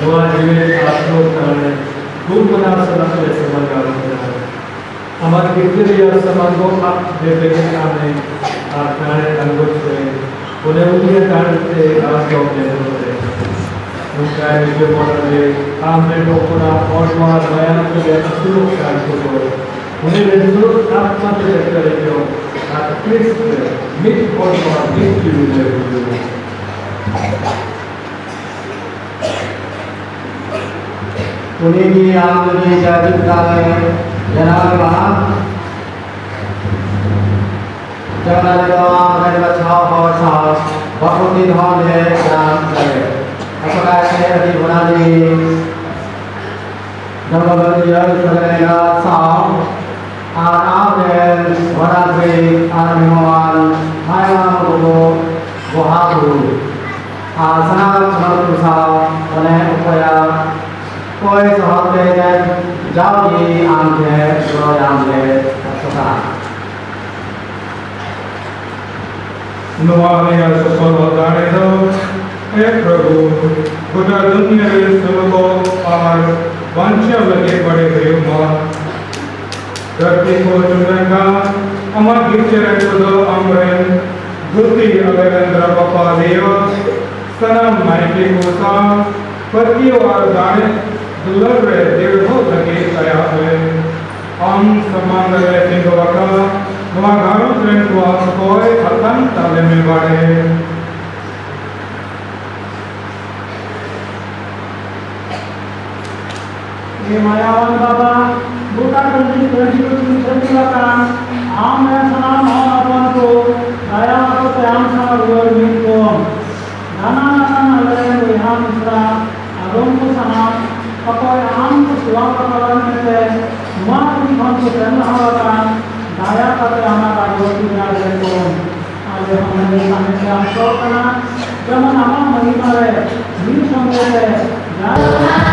ᱱᱚᱣᱟ ᱡᱤᱣᱮᱫ ᱟᱨ ᱥᱩᱨ ᱛᱟᱦᱮᱸ ᱜᱩᱱ ᱢᱟᱱᱟᱣ ᱥᱟᱞᱟᱜ ᱞᱮ ᱥᱟᱢᱟᱝ ᱫᱟᱨᱟᱢ ᱠᱟᱱᱟ᱾ ᱟᱢᱟᱜ ᱜᱤᱫᱽᱨᱟᱹ ᱨᱮᱭᱟᱜ ᱥᱟᱢᱟᱝ ᱫᱚ ᱟᱢ ᱵᱮᱵᱮᱜᱮᱫ ᱟᱢᱮ ᱟᱨ ᱫᱟᱲᱮ ᱟᱸᱜᱚᱪ ᱨᱮ ᱚᱱᱮ ᱩᱱᱤᱭᱟᱜ ᱫᱟᱲᱮ ᱛᱮ ᱟᱢ ᱫᱚ ᱢᱮᱱᱚᱜ ᱨᱮ ᱱᱚᱝᱠᱟᱭ ᱡᱮᱢᱚᱱ ᱨᱮ ᱟᱢ ᱨᱮᱱ ᱦᱚᱯᱚᱱᱟᱜ ᱦᱚᱲᱢᱚ ᱟᱨ ᱢᱟᱭᱟᱢ ᱛᱮᱜᱮ ᱟᱹᱥᱩᱞᱚᱜ ᱠᱟᱱ ᱠᱚᱫᱚ ᱩᱱᱤ ᱨᱮᱱ ᱥᱩᱨ ᱟᱛᱢᱟ ᱛᱮ ᱡᱟᱹᱛᱤ ᱨᱮ ᱡᱚᱢ ᱟᱨ ᱠᱨᱤᱥᱴ ᱨᱮ ᱢᱤᱫ ᱦᱚᱲᱢᱚ ᱟᱨ ᱢᱤᱫ ᱡᱤᱣᱤ ᱞᱮ ᱦᱩᱭᱩᱜᱼᱟ᱾ ᱩᱱᱤ ᱜᱮ ᱟᱢ ᱞᱟᱹᱜᱤᱫ ᱡᱟᱭᱡᱩᱜᱽ ᱫᱟᱲᱮ ᱵᱮᱱᱟᱣ ᱞᱮᱫᱟ᱾ ᱡᱟᱦᱟᱸ ᱨᱮᱫᱚ ᱟᱢ ᱨᱮᱱ ᱵᱟᱪᱷᱟᱣ ᱦᱚᱲ ᱥᱟᱶ ᱵᱟᱯᱩᱛᱤ ᱫᱷᱚᱱ ᱨᱮ ᱧᱟᱢ ᱫᱟᱲᱮ᱾ ᱟᱥᱚᱠᱟᱭ ᱛᱮ ᱟᱹᱰᱤ ᱜᱩᱱᱟᱹᱱᱤ ᱡᱚᱱᱢᱚ ᱫᱚ ᱤᱭᱟᱹ ᱤᱥᱚᱨ ᱮᱸᱜᱟ ᱥᱟᱶ ᱟᱨ ᱟᱢ ᱨᱮᱱ ᱜᱚᱰᱟ ᱜᱟᱹᱭ ᱟᱨ ᱢᱮᱦᱚᱣᱟᱱ ᱢᱟᱭᱟᱢ ᱜᱚᱜᱚ ᱵᱚᱦᱟ ᱵᱩᱨᱩ ᱟᱨ ᱥᱟᱱᱟᱢ ᱥᱚᱱᱚᱛ ᱠᱚ ᱥᱟᱶ ᱚᱱᱮ ᱚᱠᱚᱭᱟᱜ ᱠᱚᱭ ᱥᱚᱦᱚᱫ ᱛᱮ ᱡᱟᱣᱜᱮ ᱟᱢ ᱴᱷᱮᱱ ᱜᱚᱲᱚᱭ ᱟᱢ ᱞᱮ ᱟᱥᱚᱜᱼᱟ᱾ ᱱᱚᱣᱟ ᱨᱮᱭᱟᱜ ᱥᱚᱯᱷᱚᱞ ᱫᱟᱲᱮ ᱫᱚ, ᱮ ᱯᱨᱚᱵᱷᱩ, ᱜᱚᱴᱟ ᱫᱩᱱᱤᱭᱟᱹ ᱨᱮ ᱥᱩᱞᱩᱠᱚᱜ ᱟᱨ ᱵᱟᱧᱪᱟᱣ ᱞᱟᱹᱜᱤᱫ ᱵᱟᱲᱮ ᱦᱩᱭᱩᱜ ᱢᱟ᱾ ᱫᱷᱟᱹᱨᱛᱤ ᱠᱚ ᱪᱩᱱᱰᱟᱹᱝᱜᱟ, ᱟᱢᱟᱜ ᱜᱤᱨᱡᱟᱹ ᱨᱮ ᱠᱚᱫᱚ ᱟᱢᱨᱮᱱ ᱫᱷᱩᱛᱤ ᱟᱞᱮᱨᱮᱱ ᱫᱨᱟᱯᱟᱯᱟ ᱫᱮᱭᱚ, ᱥᱟᱱᱟᱢ ᱱᱟᱭᱠᱮ ᱠᱚ ᱥᱟᱶ ᱯᱟᱹᱛᱭᱟᱹᱣ ᱟᱨ ᱫᱟᱲᱮ ᱫᱩᱞᱟᱹᱲ ᱨᱮ ᱫᱤᱲᱦᱚ ᱞᱟᱹᱜᱤᱫ ᱫᱟᱭᱟ ᱞᱮ᱾ ᱟᱢ ᱥᱟᱢᱟᱝ ᱨᱮ ᱛᱤᱸᱜᱩ ᱟᱠᱟᱱ ᱱᱚᱣᱟ ᱜᱷᱟᱨᱚᱸᱡᱽ ᱨᱮᱱ ᱠᱚᱣᱟᱜ ᱠᱚᱭ ᱟᱛᱟᱝ ᱛᱟᱞᱮ ᱢᱮ ᱵᱟᱲᱮ᱾ ᱦᱮ ᱢᱟᱭᱟᱣᱟᱱ ᱵᱟᱵᱟ, ᱜᱚᱴᱟ ᱴᱟᱺᱰᱤ ᱴᱟᱺᱰᱤ ᱠᱚ ᱪᱩᱱ ᱪᱷᱟᱹᱛᱩ ᱟᱠᱟᱱ ᱟᱢ ᱨᱮᱱ ᱥᱟᱱᱟᱢ ᱦᱚᱱ ᱦᱚᱯᱚᱱ ᱠᱚ ᱫᱟᱭᱟ ᱟᱠᱚ ᱛᱮ ᱟᱢ ᱥᱟᱶ ᱨᱩᱣᱟᱹᱲ ᱢᱤᱫ ᱠᱚᱢ᱾ ᱫᱟᱱᱟᱝ ᱟᱠᱟᱱ ᱟᱞᱮᱨᱮᱱ ᱵᱚᱭᱦᱟ ᱢᱤᱥᱨᱟ ᱟᱫᱚᱢ ᱠᱚ ᱥᱟᱱᱟᱢ ᱚᱠᱚᱭ ᱟᱢ ᱠᱚ ᱥᱮᱵᱟ ᱵᱟᱛᱟᱣᱟ ᱢᱮᱱᱛᱮ ᱱᱚᱣᱟ ᱯᱩᱛᱷᱤ ᱠᱷᱚᱱ ᱠᱚ ᱥᱮᱱ ᱞᱟᱦᱟ ᱟᱠᱟᱱ, ᱫᱟᱭᱟ ᱠᱟᱛᱮ ᱟᱢᱟᱜ ᱟᱡᱚ ᱛᱤᱨᱮ ᱟᱞᱮ ᱠᱚ ᱟᱞᱮ ᱦᱚᱸ ᱢᱟᱹᱱᱢᱤ ᱛᱟᱦᱮᱸ ᱛᱮ ᱟᱢ ᱥᱚᱨ ᱠᱟᱱᱟ, ᱡᱮᱢᱚᱱ ᱟᱢᱟᱜ ᱢᱟᱹᱱᱢᱤ ᱢᱟᱨᱮ ᱢᱤᱫ ᱥᱚᱸᱜᱮ ᱛᱮ ᱡᱟᱦᱟᱸ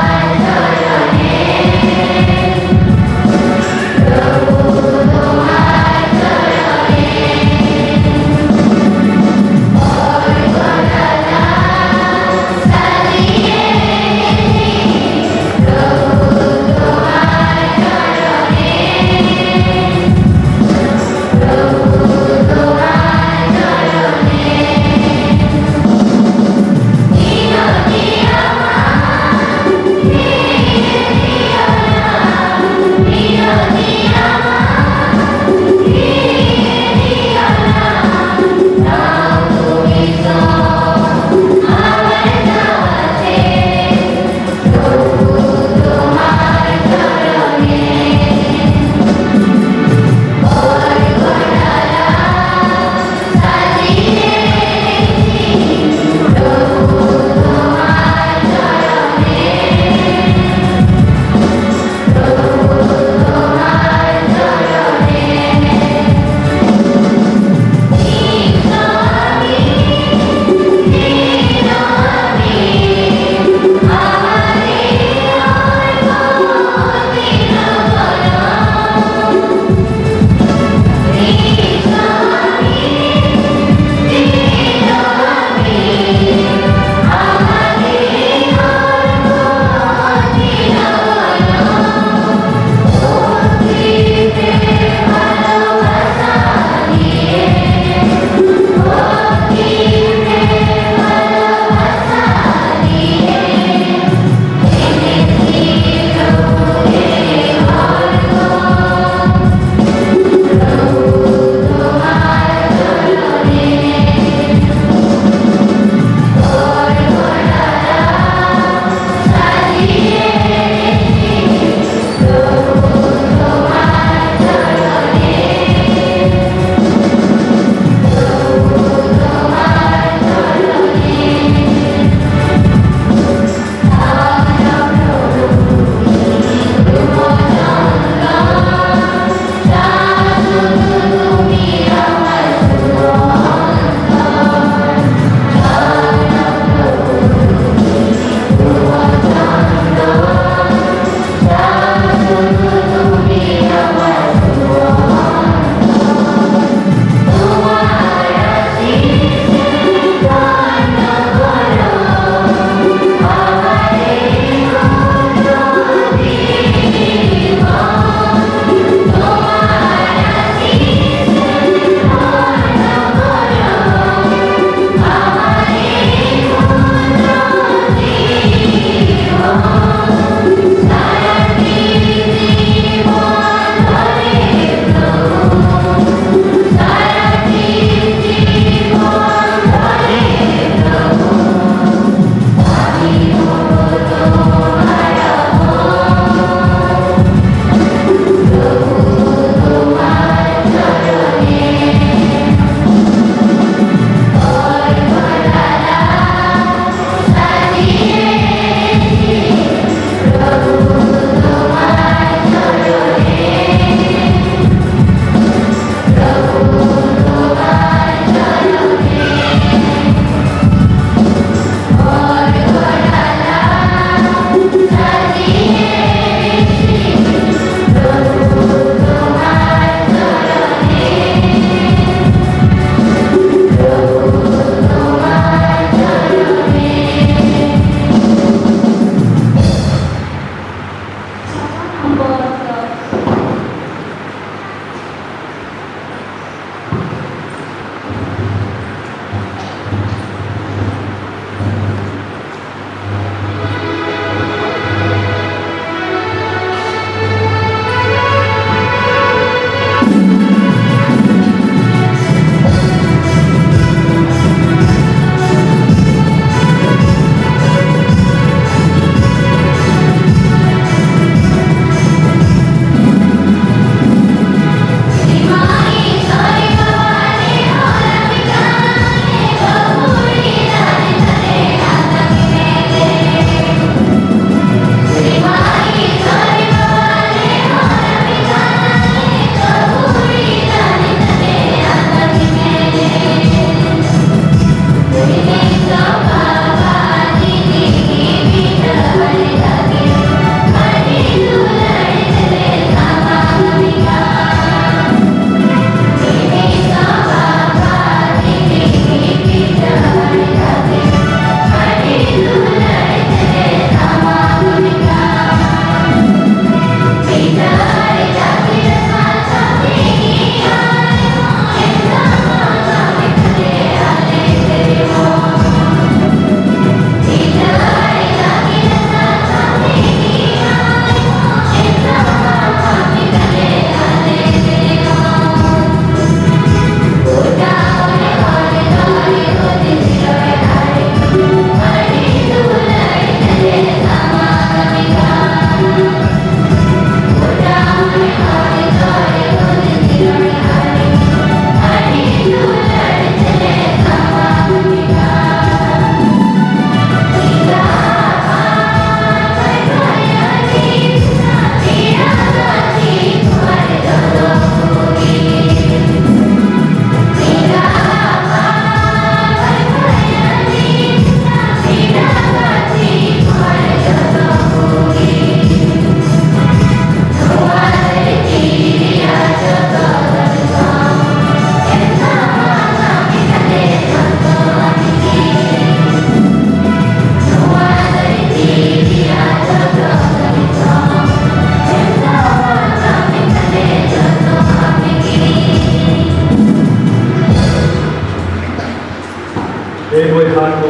ᱮ ᱵᱚᱭᱦᱟ ᱠᱚ,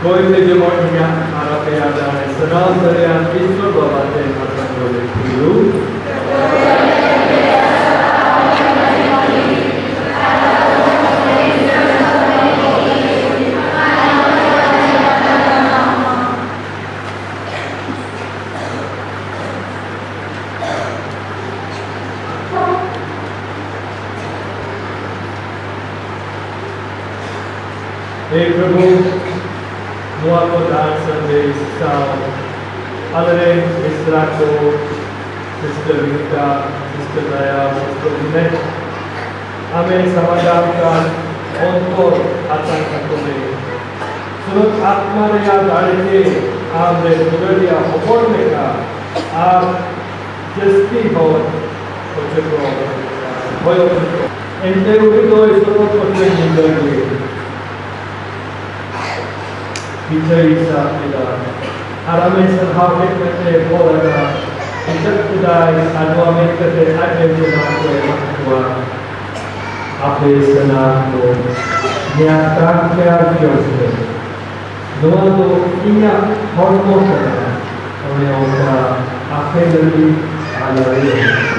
ᱠᱚᱭ ᱛᱮ ᱡᱮᱢᱚᱱ ᱤᱧᱟᱜ ᱟᱨ ᱟᱯᱮᱭᱟᱜ ᱫᱟᱲᱮ ᱥᱟᱱᱟᱢ ᱫᱟᱲᱮᱭᱟᱱ ᱤᱥᱣᱚᱨ ᱵᱟᱵᱟ ᱴᱷᱮᱱ ᱟᱥᱟ ᱫᱚᱦᱚ ᱞᱮ ᱦᱩᱭᱩᱜ᱾ ᱦᱮ ᱯᱨᱚᱵᱷᱩ, ᱱᱚᱣᱟ ᱠᱚ ᱫᱟᱱ ᱥᱟᱸᱫᱮᱥ ᱥᱟᱶ ᱟᱞᱮᱨᱮᱱ ᱢᱤᱥᱨᱟ ᱠᱚ, ᱥᱤᱥᱴᱟᱨ ᱨᱤᱝᱠᱟ, ᱥᱤᱥᱴᱟᱨ ᱫᱟᱭᱟ, ᱥᱤᱥᱴᱟᱨ ᱢᱤᱱᱮᱴ, ᱟᱢᱮ ᱥᱟᱢᱟᱫᱟᱱ ᱠᱟᱱ ᱚᱱᱛᱚᱨ ᱟᱛᱟᱝ ᱠᱟᱠᱚ ᱢᱮ᱾ ᱥᱩᱨᱚᱛ ᱟᱛᱢᱟ ᱨᱮᱭᱟᱜ ᱫᱟᱲᱮ ᱛᱮ ᱟᱢ ᱨᱮᱱ ᱫᱩᱞᱟᱹᱲᱤᱭᱟᱹ ᱦᱚᱯᱚᱱ ᱞᱮᱠᱟ ᱟᱨ ᱡᱟᱹᱥᱛᱤ ᱦᱚᱲ ᱦᱚᱪᱚ ᱠᱚ ᱦᱚᱭᱚᱜ ᱠᱚ᱾ ᱮᱱᱛᱮ ᱩᱱᱤ ᱫᱚᱭ ᱥᱚᱛᱚᱨ ᱠᱚ ᱴᱷᱮᱱ ᱧᱤᱫᱟᱹ ᱜᱮ ᱯᱤᱪᱷᱟᱹᱭ ᱥᱟᱵ ᱠᱮᱫᱟ ᱟᱨ ᱟᱢᱮ ᱥᱟᱨᱦᱟᱣ ᱠᱮᱫ ᱠᱟᱛᱮ ᱵᱚᱞ ᱟᱠᱟᱫᱟ᱾ ᱠᱮᱪᱟᱜ ᱠᱮᱫᱟᱭ ᱟᱨ ᱱᱚᱣᱟ ᱢᱮᱱ ᱠᱟᱛᱮ ᱟᱡ ᱨᱮᱱ ᱡᱚᱱᱟ ᱠᱚ ᱮᱢᱟ ᱠᱚᱣᱟ, ᱟᱯᱮ ᱥᱟᱱᱟᱢ ᱠᱚ ᱱᱚᱣᱟ ᱠᱟᱱ ᱯᱮ ᱟᱨ ᱡᱚᱢ ᱯᱮ᱾ ᱱᱚᱣᱟ ᱫᱚ ᱤᱧᱟᱜ ᱦᱚᱲᱢᱚ ᱠᱟᱱᱟ, ᱚᱱᱮ ᱚᱱᱠᱟ ᱟᱯᱮ ᱞᱟᱹᱜᱤᱫ ᱟᱨ ᱞᱟᱹᱜᱤᱫ᱾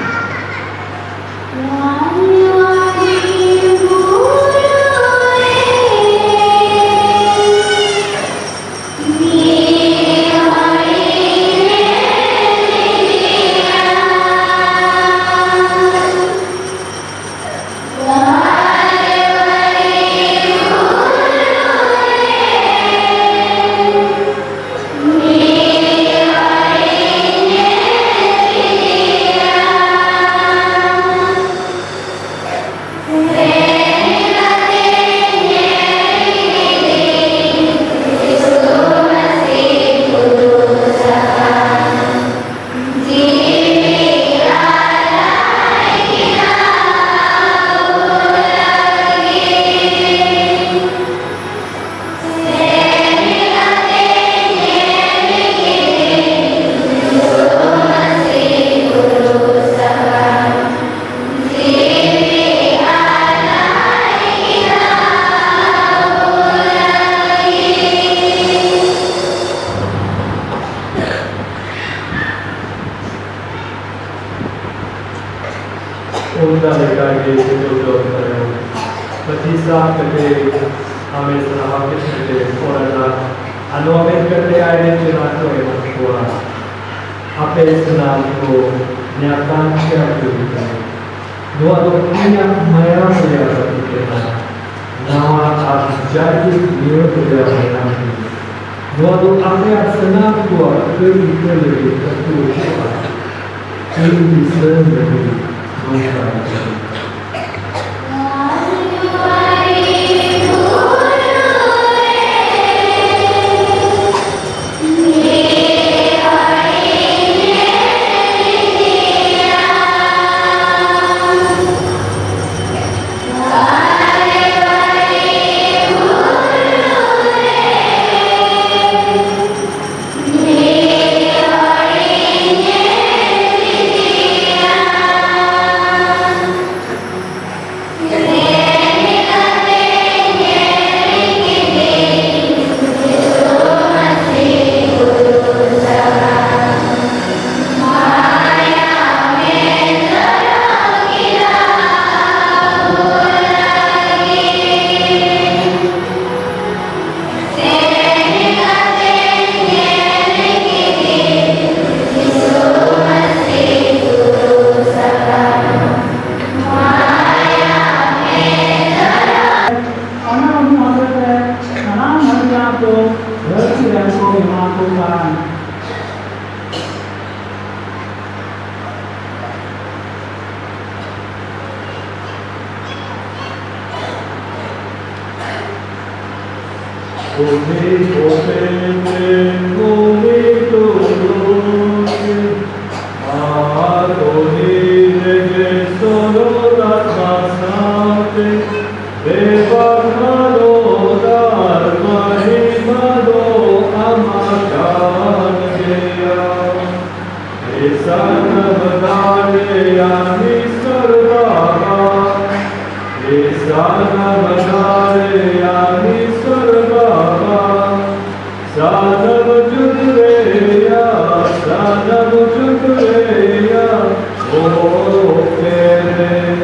ᱟᱢᱮ ᱥᱟᱨᱦᱟᱣ ᱠᱮᱫ ᱛᱮ ᱚᱲᱟᱜ ᱟᱨ ᱱᱚᱣᱟ ᱢᱮᱱ ᱠᱟᱛᱮ ᱟᱡ ᱨᱮᱱ ᱪᱮᱞᱟ ᱠᱚ ᱮᱢᱟ ᱠᱚᱣᱟ, ᱟᱯᱮ ᱥᱟᱱᱟᱢ ᱠᱚ ᱧᱟᱯᱟᱢ ᱪᱟᱹᱰᱩ ᱯᱮ᱾ ᱱᱚᱣᱟ ᱫᱚ ᱤᱧᱟᱜ ᱢᱟᱭᱟᱢ ᱨᱮᱭᱟᱜ ᱟᱹᱛᱩ ᱠᱟᱱᱟ, ᱱᱟᱣᱟ ᱟᱨ ᱡᱟᱭᱡᱩᱜᱽ ᱱᱤᱭᱚᱢ ᱨᱮᱭᱟᱜ ᱢᱟᱭᱟᱢ ᱠᱟᱱᱟ᱾ ᱱᱚᱣᱟ ᱫᱚ ᱟᱯᱮᱭᱟᱜ ᱥᱟᱱᱟᱢ ᱠᱚᱣᱟᱜ ᱠᱟᱹᱭ ᱤᱠᱟᱹ ᱞᱟᱹᱜᱤᱫ ᱟᱹᱛᱩ ᱦᱩᱭᱩᱜᱼᱟ᱾ ᱤᱧ ᱫᱤᱥᱚᱢ ᱞᱟᱹᱜᱤᱫ ᱱᱚᱝᱠᱟ ᱟᱹᱛᱩ᱾ ᱚᱱᱟ ᱚᱱᱩ ᱦᱚᱛᱮᱛᱮ ᱥᱟᱱᱟᱢ ᱦᱟᱹᱛᱤᱭᱟᱨ ᱠᱚ ᱫᱷᱟᱹᱨᱛᱤ ᱨᱮᱱ ᱠᱚ ᱮᱢᱟ ᱠᱚ ᱠᱟᱱ᱾ ᱩᱱᱤ ᱦᱚᱛᱮᱛᱮ ᱩᱱᱤ ᱛᱩᱞᱩᱡ ᱟᱨ ᱩᱱᱤ ᱨᱮᱜᱮ ᱥᱚᱨᱚᱞ ᱟᱛᱢᱟ ᱥᱟᱶᱛᱮ ᱫᱮᱵᱟ ᱠᱷᱟᱨᱚᱛ ᱟᱨ ᱢᱟᱹᱦᱤᱢᱟ ᱫᱚ ᱟᱢᱟᱜ ᱠᱟᱱ ᱜᱮᱭᱟ᱾ ᱮ ᱥᱟᱱᱟᱢ ᱫᱟᱲᱮᱭᱟᱱ ᱤᱥᱚᱨ ᱵᱟᱵᱟ, ᱮ ᱥᱟᱱᱟᱢ ᱫᱟᱲᱮᱭᱟᱱ ᱤᱥᱚᱨ ᱵᱟᱵᱟ, ᱥᱟᱱᱟᱢ ᱡᱩᱜᱽ ᱨᱮᱭᱟᱜ, ᱥᱟᱱᱟᱢ ᱡᱩᱜᱽ ᱨᱮᱭᱟᱜ ᱚᱠᱛᱮ ᱨᱮ᱾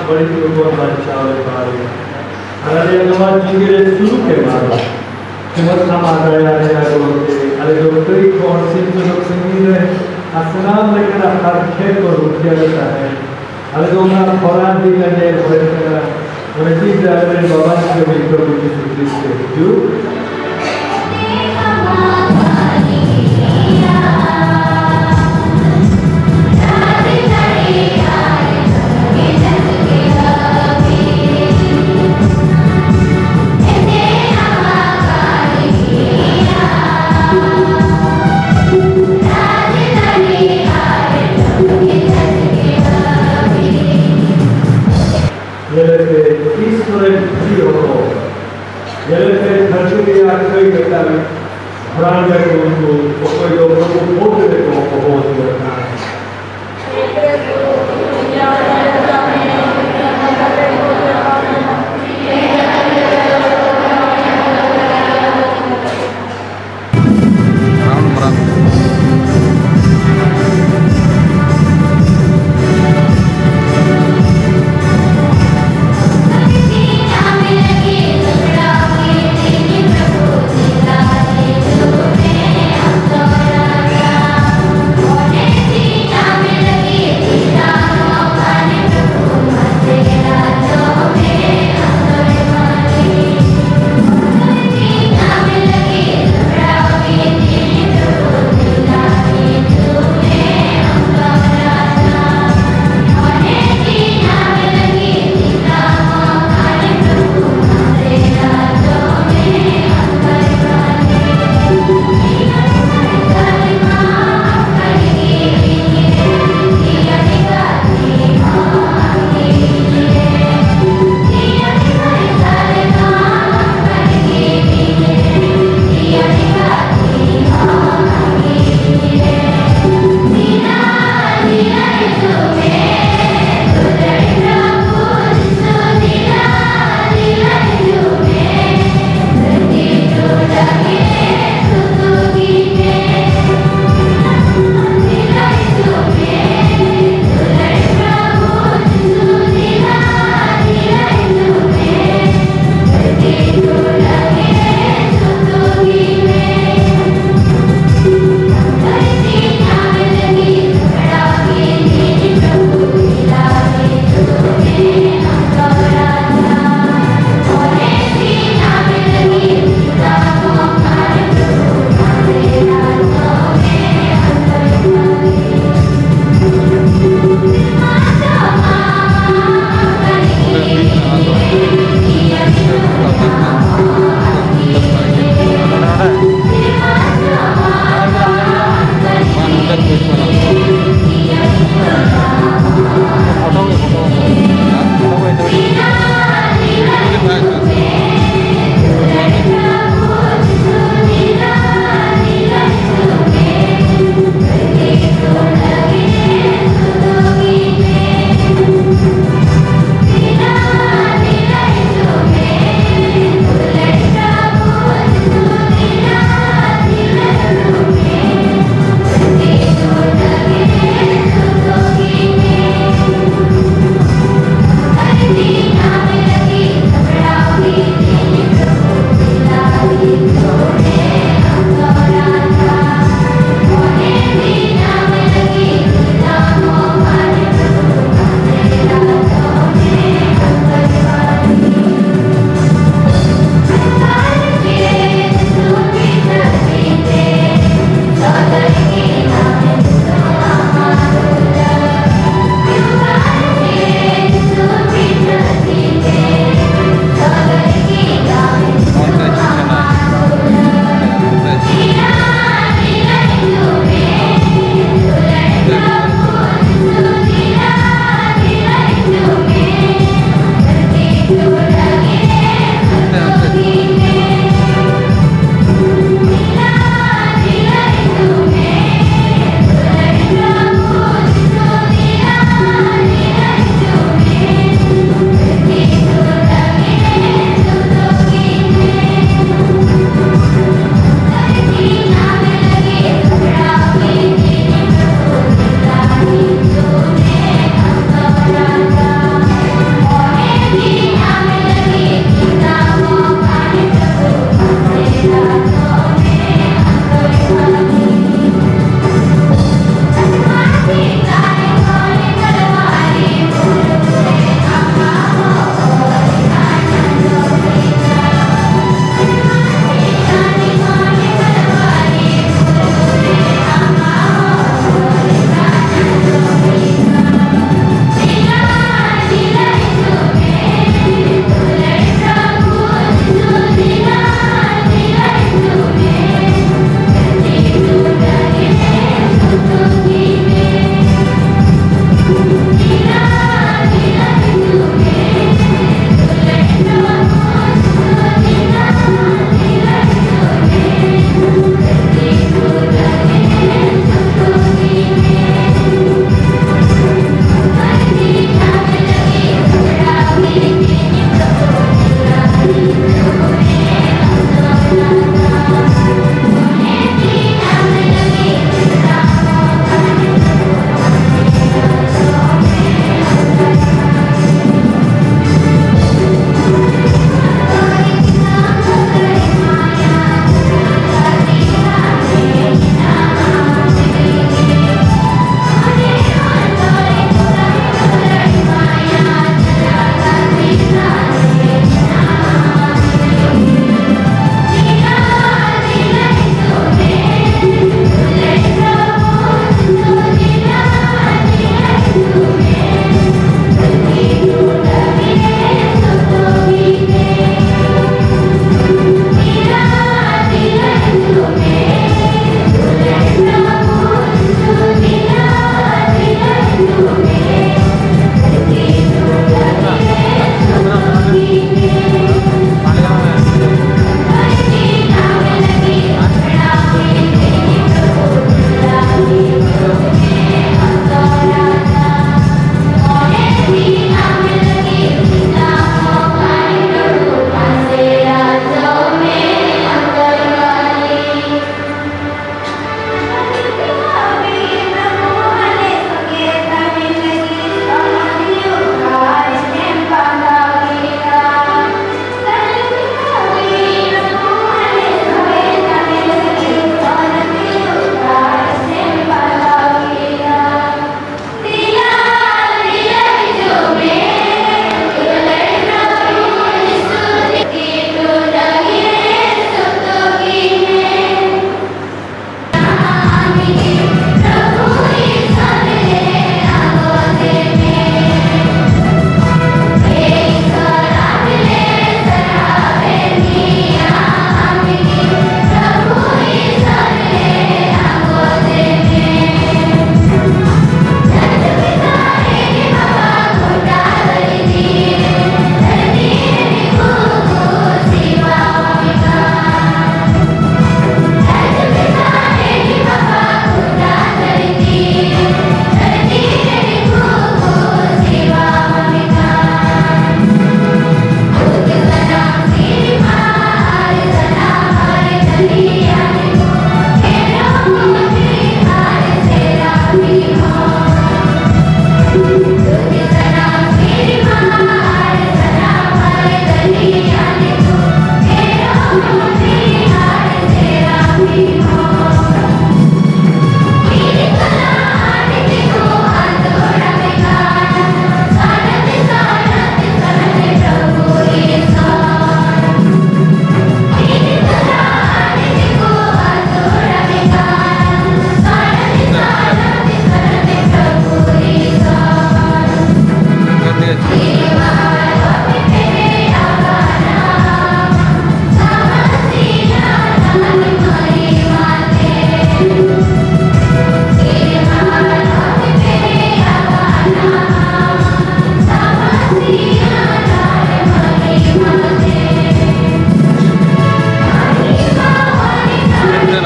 ᱵᱟᱹᱲᱤᱡ ᱠᱚᱵᱚᱱ ᱵᱟᱧᱪᱟᱣ ᱞᱮ ᱯᱟᱨᱚᱢ᱾ ᱟᱨ ᱟᱞᱮᱭᱟᱜ ᱱᱚᱣᱟ ᱡᱤᱣᱤ ᱨᱮ ᱥᱩᱞᱩᱠ ᱮ ᱮᱢᱟ ᱞᱮ᱾ ᱡᱮᱢᱚᱱ ᱟᱢᱟᱜ ᱫᱟᱭᱟ ᱨᱮᱭᱟᱜ ᱜᱚᱲᱚ ᱛᱮ ᱟᱞᱮ ᱫᱚ ᱠᱟᱹᱭ ᱠᱷᱚᱱ ᱥᱤᱧ ᱪᱟᱸᱫᱳ ᱥᱟᱺᱜᱤᱧ ᱨᱮ ᱟᱨ ᱥᱟᱱᱟᱢ ᱞᱮᱠᱟᱱᱟᱜ ᱦᱟᱨᱠᱮᱛ ᱠᱚ ᱨᱩᱠᱷᱤᱭᱟᱹ ᱞᱮ ᱛᱟᱦᱮᱸ᱾ ᱟᱞᱮ ᱫᱚ ᱚᱱᱟ ᱠᱷᱚᱨᱟ ᱫᱤᱱ ᱞᱮ ᱧᱮᱞ ᱦᱚᱭ ᱠᱟᱱᱟ᱾ ᱚᱱᱮ ᱡᱮ ᱟᱞᱮᱨᱮᱱ ᱵᱟᱵᱟ ᱡᱤᱥᱩ ᱠᱨᱤᱥᱴᱚ ᱦᱤᱡᱩᱜ ᱛᱮ᱾ ᱧᱮᱞᱮᱯᱮ, ᱤᱥ ᱨᱮᱱ ᱡᱤᱣᱤ ᱦᱚᱲ ᱠᱚ, ᱧᱮᱞᱮᱯᱮ, ᱫᱷᱟᱹᱨᱛᱤ ᱨᱮᱭᱟᱜ ᱠᱟᱹᱭ ᱢᱤᱫᱴᱟᱝ ᱫᱷᱚᱨᱟᱱ ᱨᱮ ᱩᱱᱠᱩ ᱚᱠᱚᱭ ᱫᱚ ᱯᱨᱚᱵᱷᱩ ᱵᱳᱫᱷ ᱨᱮᱠᱚ ᱦᱚᱦᱚ ᱟᱹᱪᱩᱨ ᱟᱠᱟᱱᱟ᱾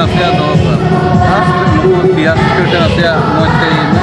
ᱱᱟᱥᱮᱭᱟᱜ ᱫᱚᱦᱚ ᱠᱟᱜ᱾ ᱱᱩᱠᱩ ᱯᱮᱭᱟ ᱥᱤᱥᱴᱟᱨ ᱴᱷᱮᱱ ᱱᱟᱥᱮᱭᱟᱜ ᱢᱚᱡᱽ ᱛᱮ ᱤᱭᱟᱹ ᱢᱮ᱾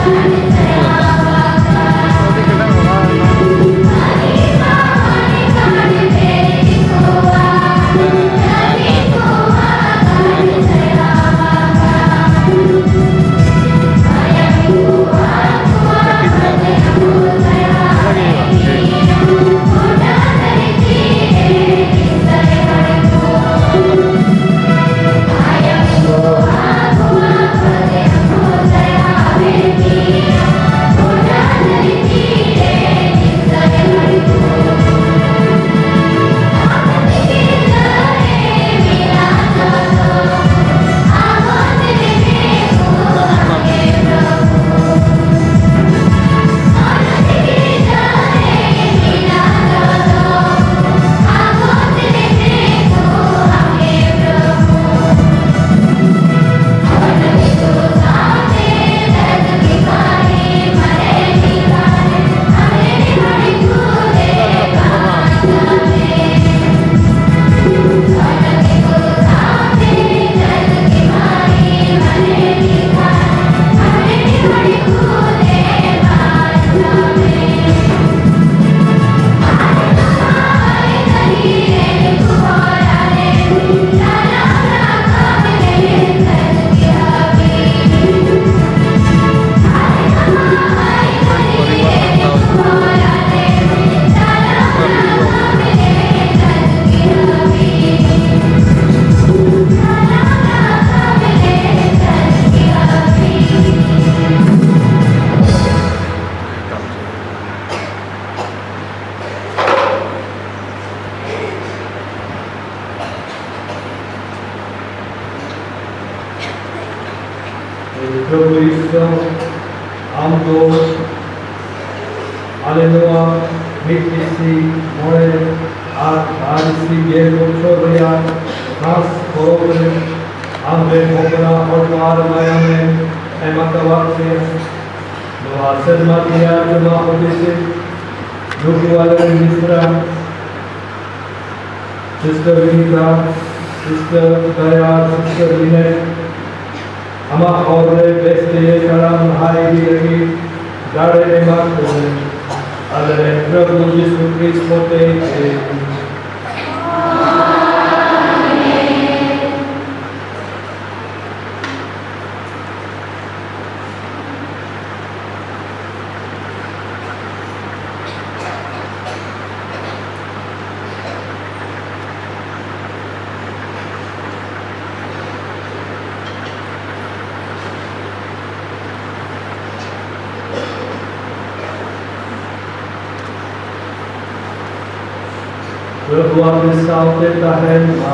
ᱯᱨᱚᱵᱷᱩ ᱤᱥᱚᱨ, ᱟᱢ ᱫᱚ ᱟᱞᱮ ᱱᱚᱣᱟ ᱢᱤᱫ ᱤᱥᱤ ᱢᱚᱬᱮ ᱟᱨ ᱵᱟᱨ ᱤᱥᱤ ᱜᱮᱞ ᱵᱚᱪᱷᱚᱨ ᱨᱮᱭᱟᱜ ᱠᱷᱟᱥ ᱯᱚᱨᱚᱵᱽ ᱨᱮ ᱟᱢ ᱨᱮᱱ ᱦᱚᱯᱚᱱᱟᱜ ᱦᱚᱲᱢᱚ ᱟᱨ ᱢᱟᱭᱟᱢ ᱮ ᱮᱢ ᱟᱠᱟᱣᱟᱫ ᱯᱮᱭᱟ᱾ ᱱᱚᱣᱟ ᱥᱮᱨᱢᱟ ᱨᱮᱭᱟᱜ ᱡᱚᱢᱟᱜ ᱦᱚᱛᱮᱛᱮ ᱱᱩᱠᱩ ᱟᱞᱮ ᱨᱮᱱ ᱢᱤᱥᱨᱟ ᱥᱤᱥᱴᱟᱨ ᱵᱤᱱᱤᱛᱟ, ᱥᱤᱥᱴᱟᱨ ᱫᱟᱭᱟ, ᱥᱤᱥᱴᱟᱨ ᱞᱤᱱᱮᱴ, ᱟᱢᱟᱜ ᱦᱚᱨ ᱨᱮ ᱵᱮᱥ ᱛᱮ ᱛᱟᱲᱟᱢ ᱞᱟᱦᱟ ᱤᱫᱤ ᱞᱟᱹᱜᱤᱫ ᱫᱟᱲᱮ ᱮᱢᱟ ᱠᱚ ᱢᱮ᱾ ᱟᱞᱮ ᱨᱮᱱ ᱯᱨᱚᱵᱷᱩ ᱡᱤᱥᱩ ᱠᱷᱨᱤᱥᱴ ᱦᱚᱛᱮ ᱛᱮ᱾ ᱯᱨᱚᱵᱷᱩ ᱟᱯᱮ ᱥᱟᱶᱛᱮ ᱛᱟᱦᱮᱱ ᱢᱟ᱾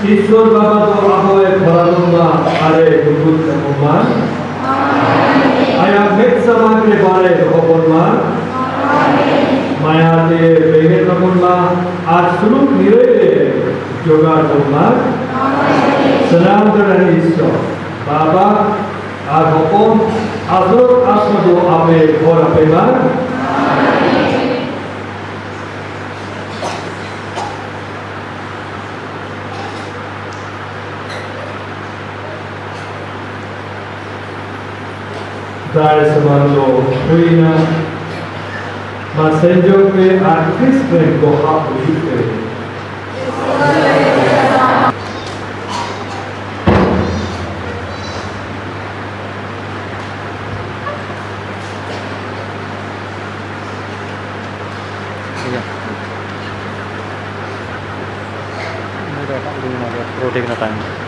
ᱤᱥᱚᱨ ᱵᱟᱵᱟ ᱫᱚ ᱟᱵᱚᱭ ᱯᱷᱚᱨᱟᱱᱚᱜ ᱢᱟ, ᱟᱨᱮ ᱫᱩᱜᱩᱫ ᱠᱟᱵᱚᱱ ᱢᱟ᱾ ᱟᱭᱟᱜ ᱢᱮᱫ ᱥᱟᱢᱟᱝ ᱨᱮ ᱵᱟᱲᱮ ᱫᱚᱦᱚ ᱵᱚᱱ ᱢᱟ᱾ ᱢᱟᱭᱟ ᱛᱮ ᱵᱮᱸᱜᱮᱫ ᱠᱟᱵᱚᱱ ᱢᱟ, ᱟᱨ ᱥᱩᱞᱩᱠ ᱱᱤᱨᱟᱹᱭ ᱨᱮ ᱡᱚᱜᱟᱲ ᱵᱚᱱ ᱢᱟ᱾ ᱥᱟᱱᱟᱢ ᱫᱟᱲᱮ ᱤᱥᱚᱨ ᱵᱟᱵᱟ ᱟᱨ ᱦᱚᱯᱚᱱ ᱟᱨ ᱥᱚᱨᱚᱜ ᱟᱛᱢᱟ ᱫᱚ ᱟᱯᱮ ᱦᱚᱲ ᱟᱯᱮ ᱢᱟ᱾ ᱫᱟᱲᱮ ᱥᱟᱢᱟᱱ ᱫᱚ ᱦᱩᱭᱱᱟ᱾ ᱢᱟ ᱥᱮᱱᱡᱚᱜ ᱯᱮ ᱟᱨ ᱠᱷᱨᱤᱥᱴ ᱨᱮᱱ ᱵᱚᱦᱟᱜ ᱦᱩᱭᱩᱜ ᱯᱮ᱾ ᱴᱷᱤᱠ ᱜᱮᱭᱟ᱾ ᱱᱚᱰᱮ ᱮᱴᱟᱜ ᱠᱚ ᱢᱮᱱᱟᱜ ᱜᱮᱭᱟ, ᱯᱩᱨᱟᱹ ᱴᱷᱤᱠ ᱨᱮᱱᱟᱜ ᱴᱟᱭᱤᱢ᱾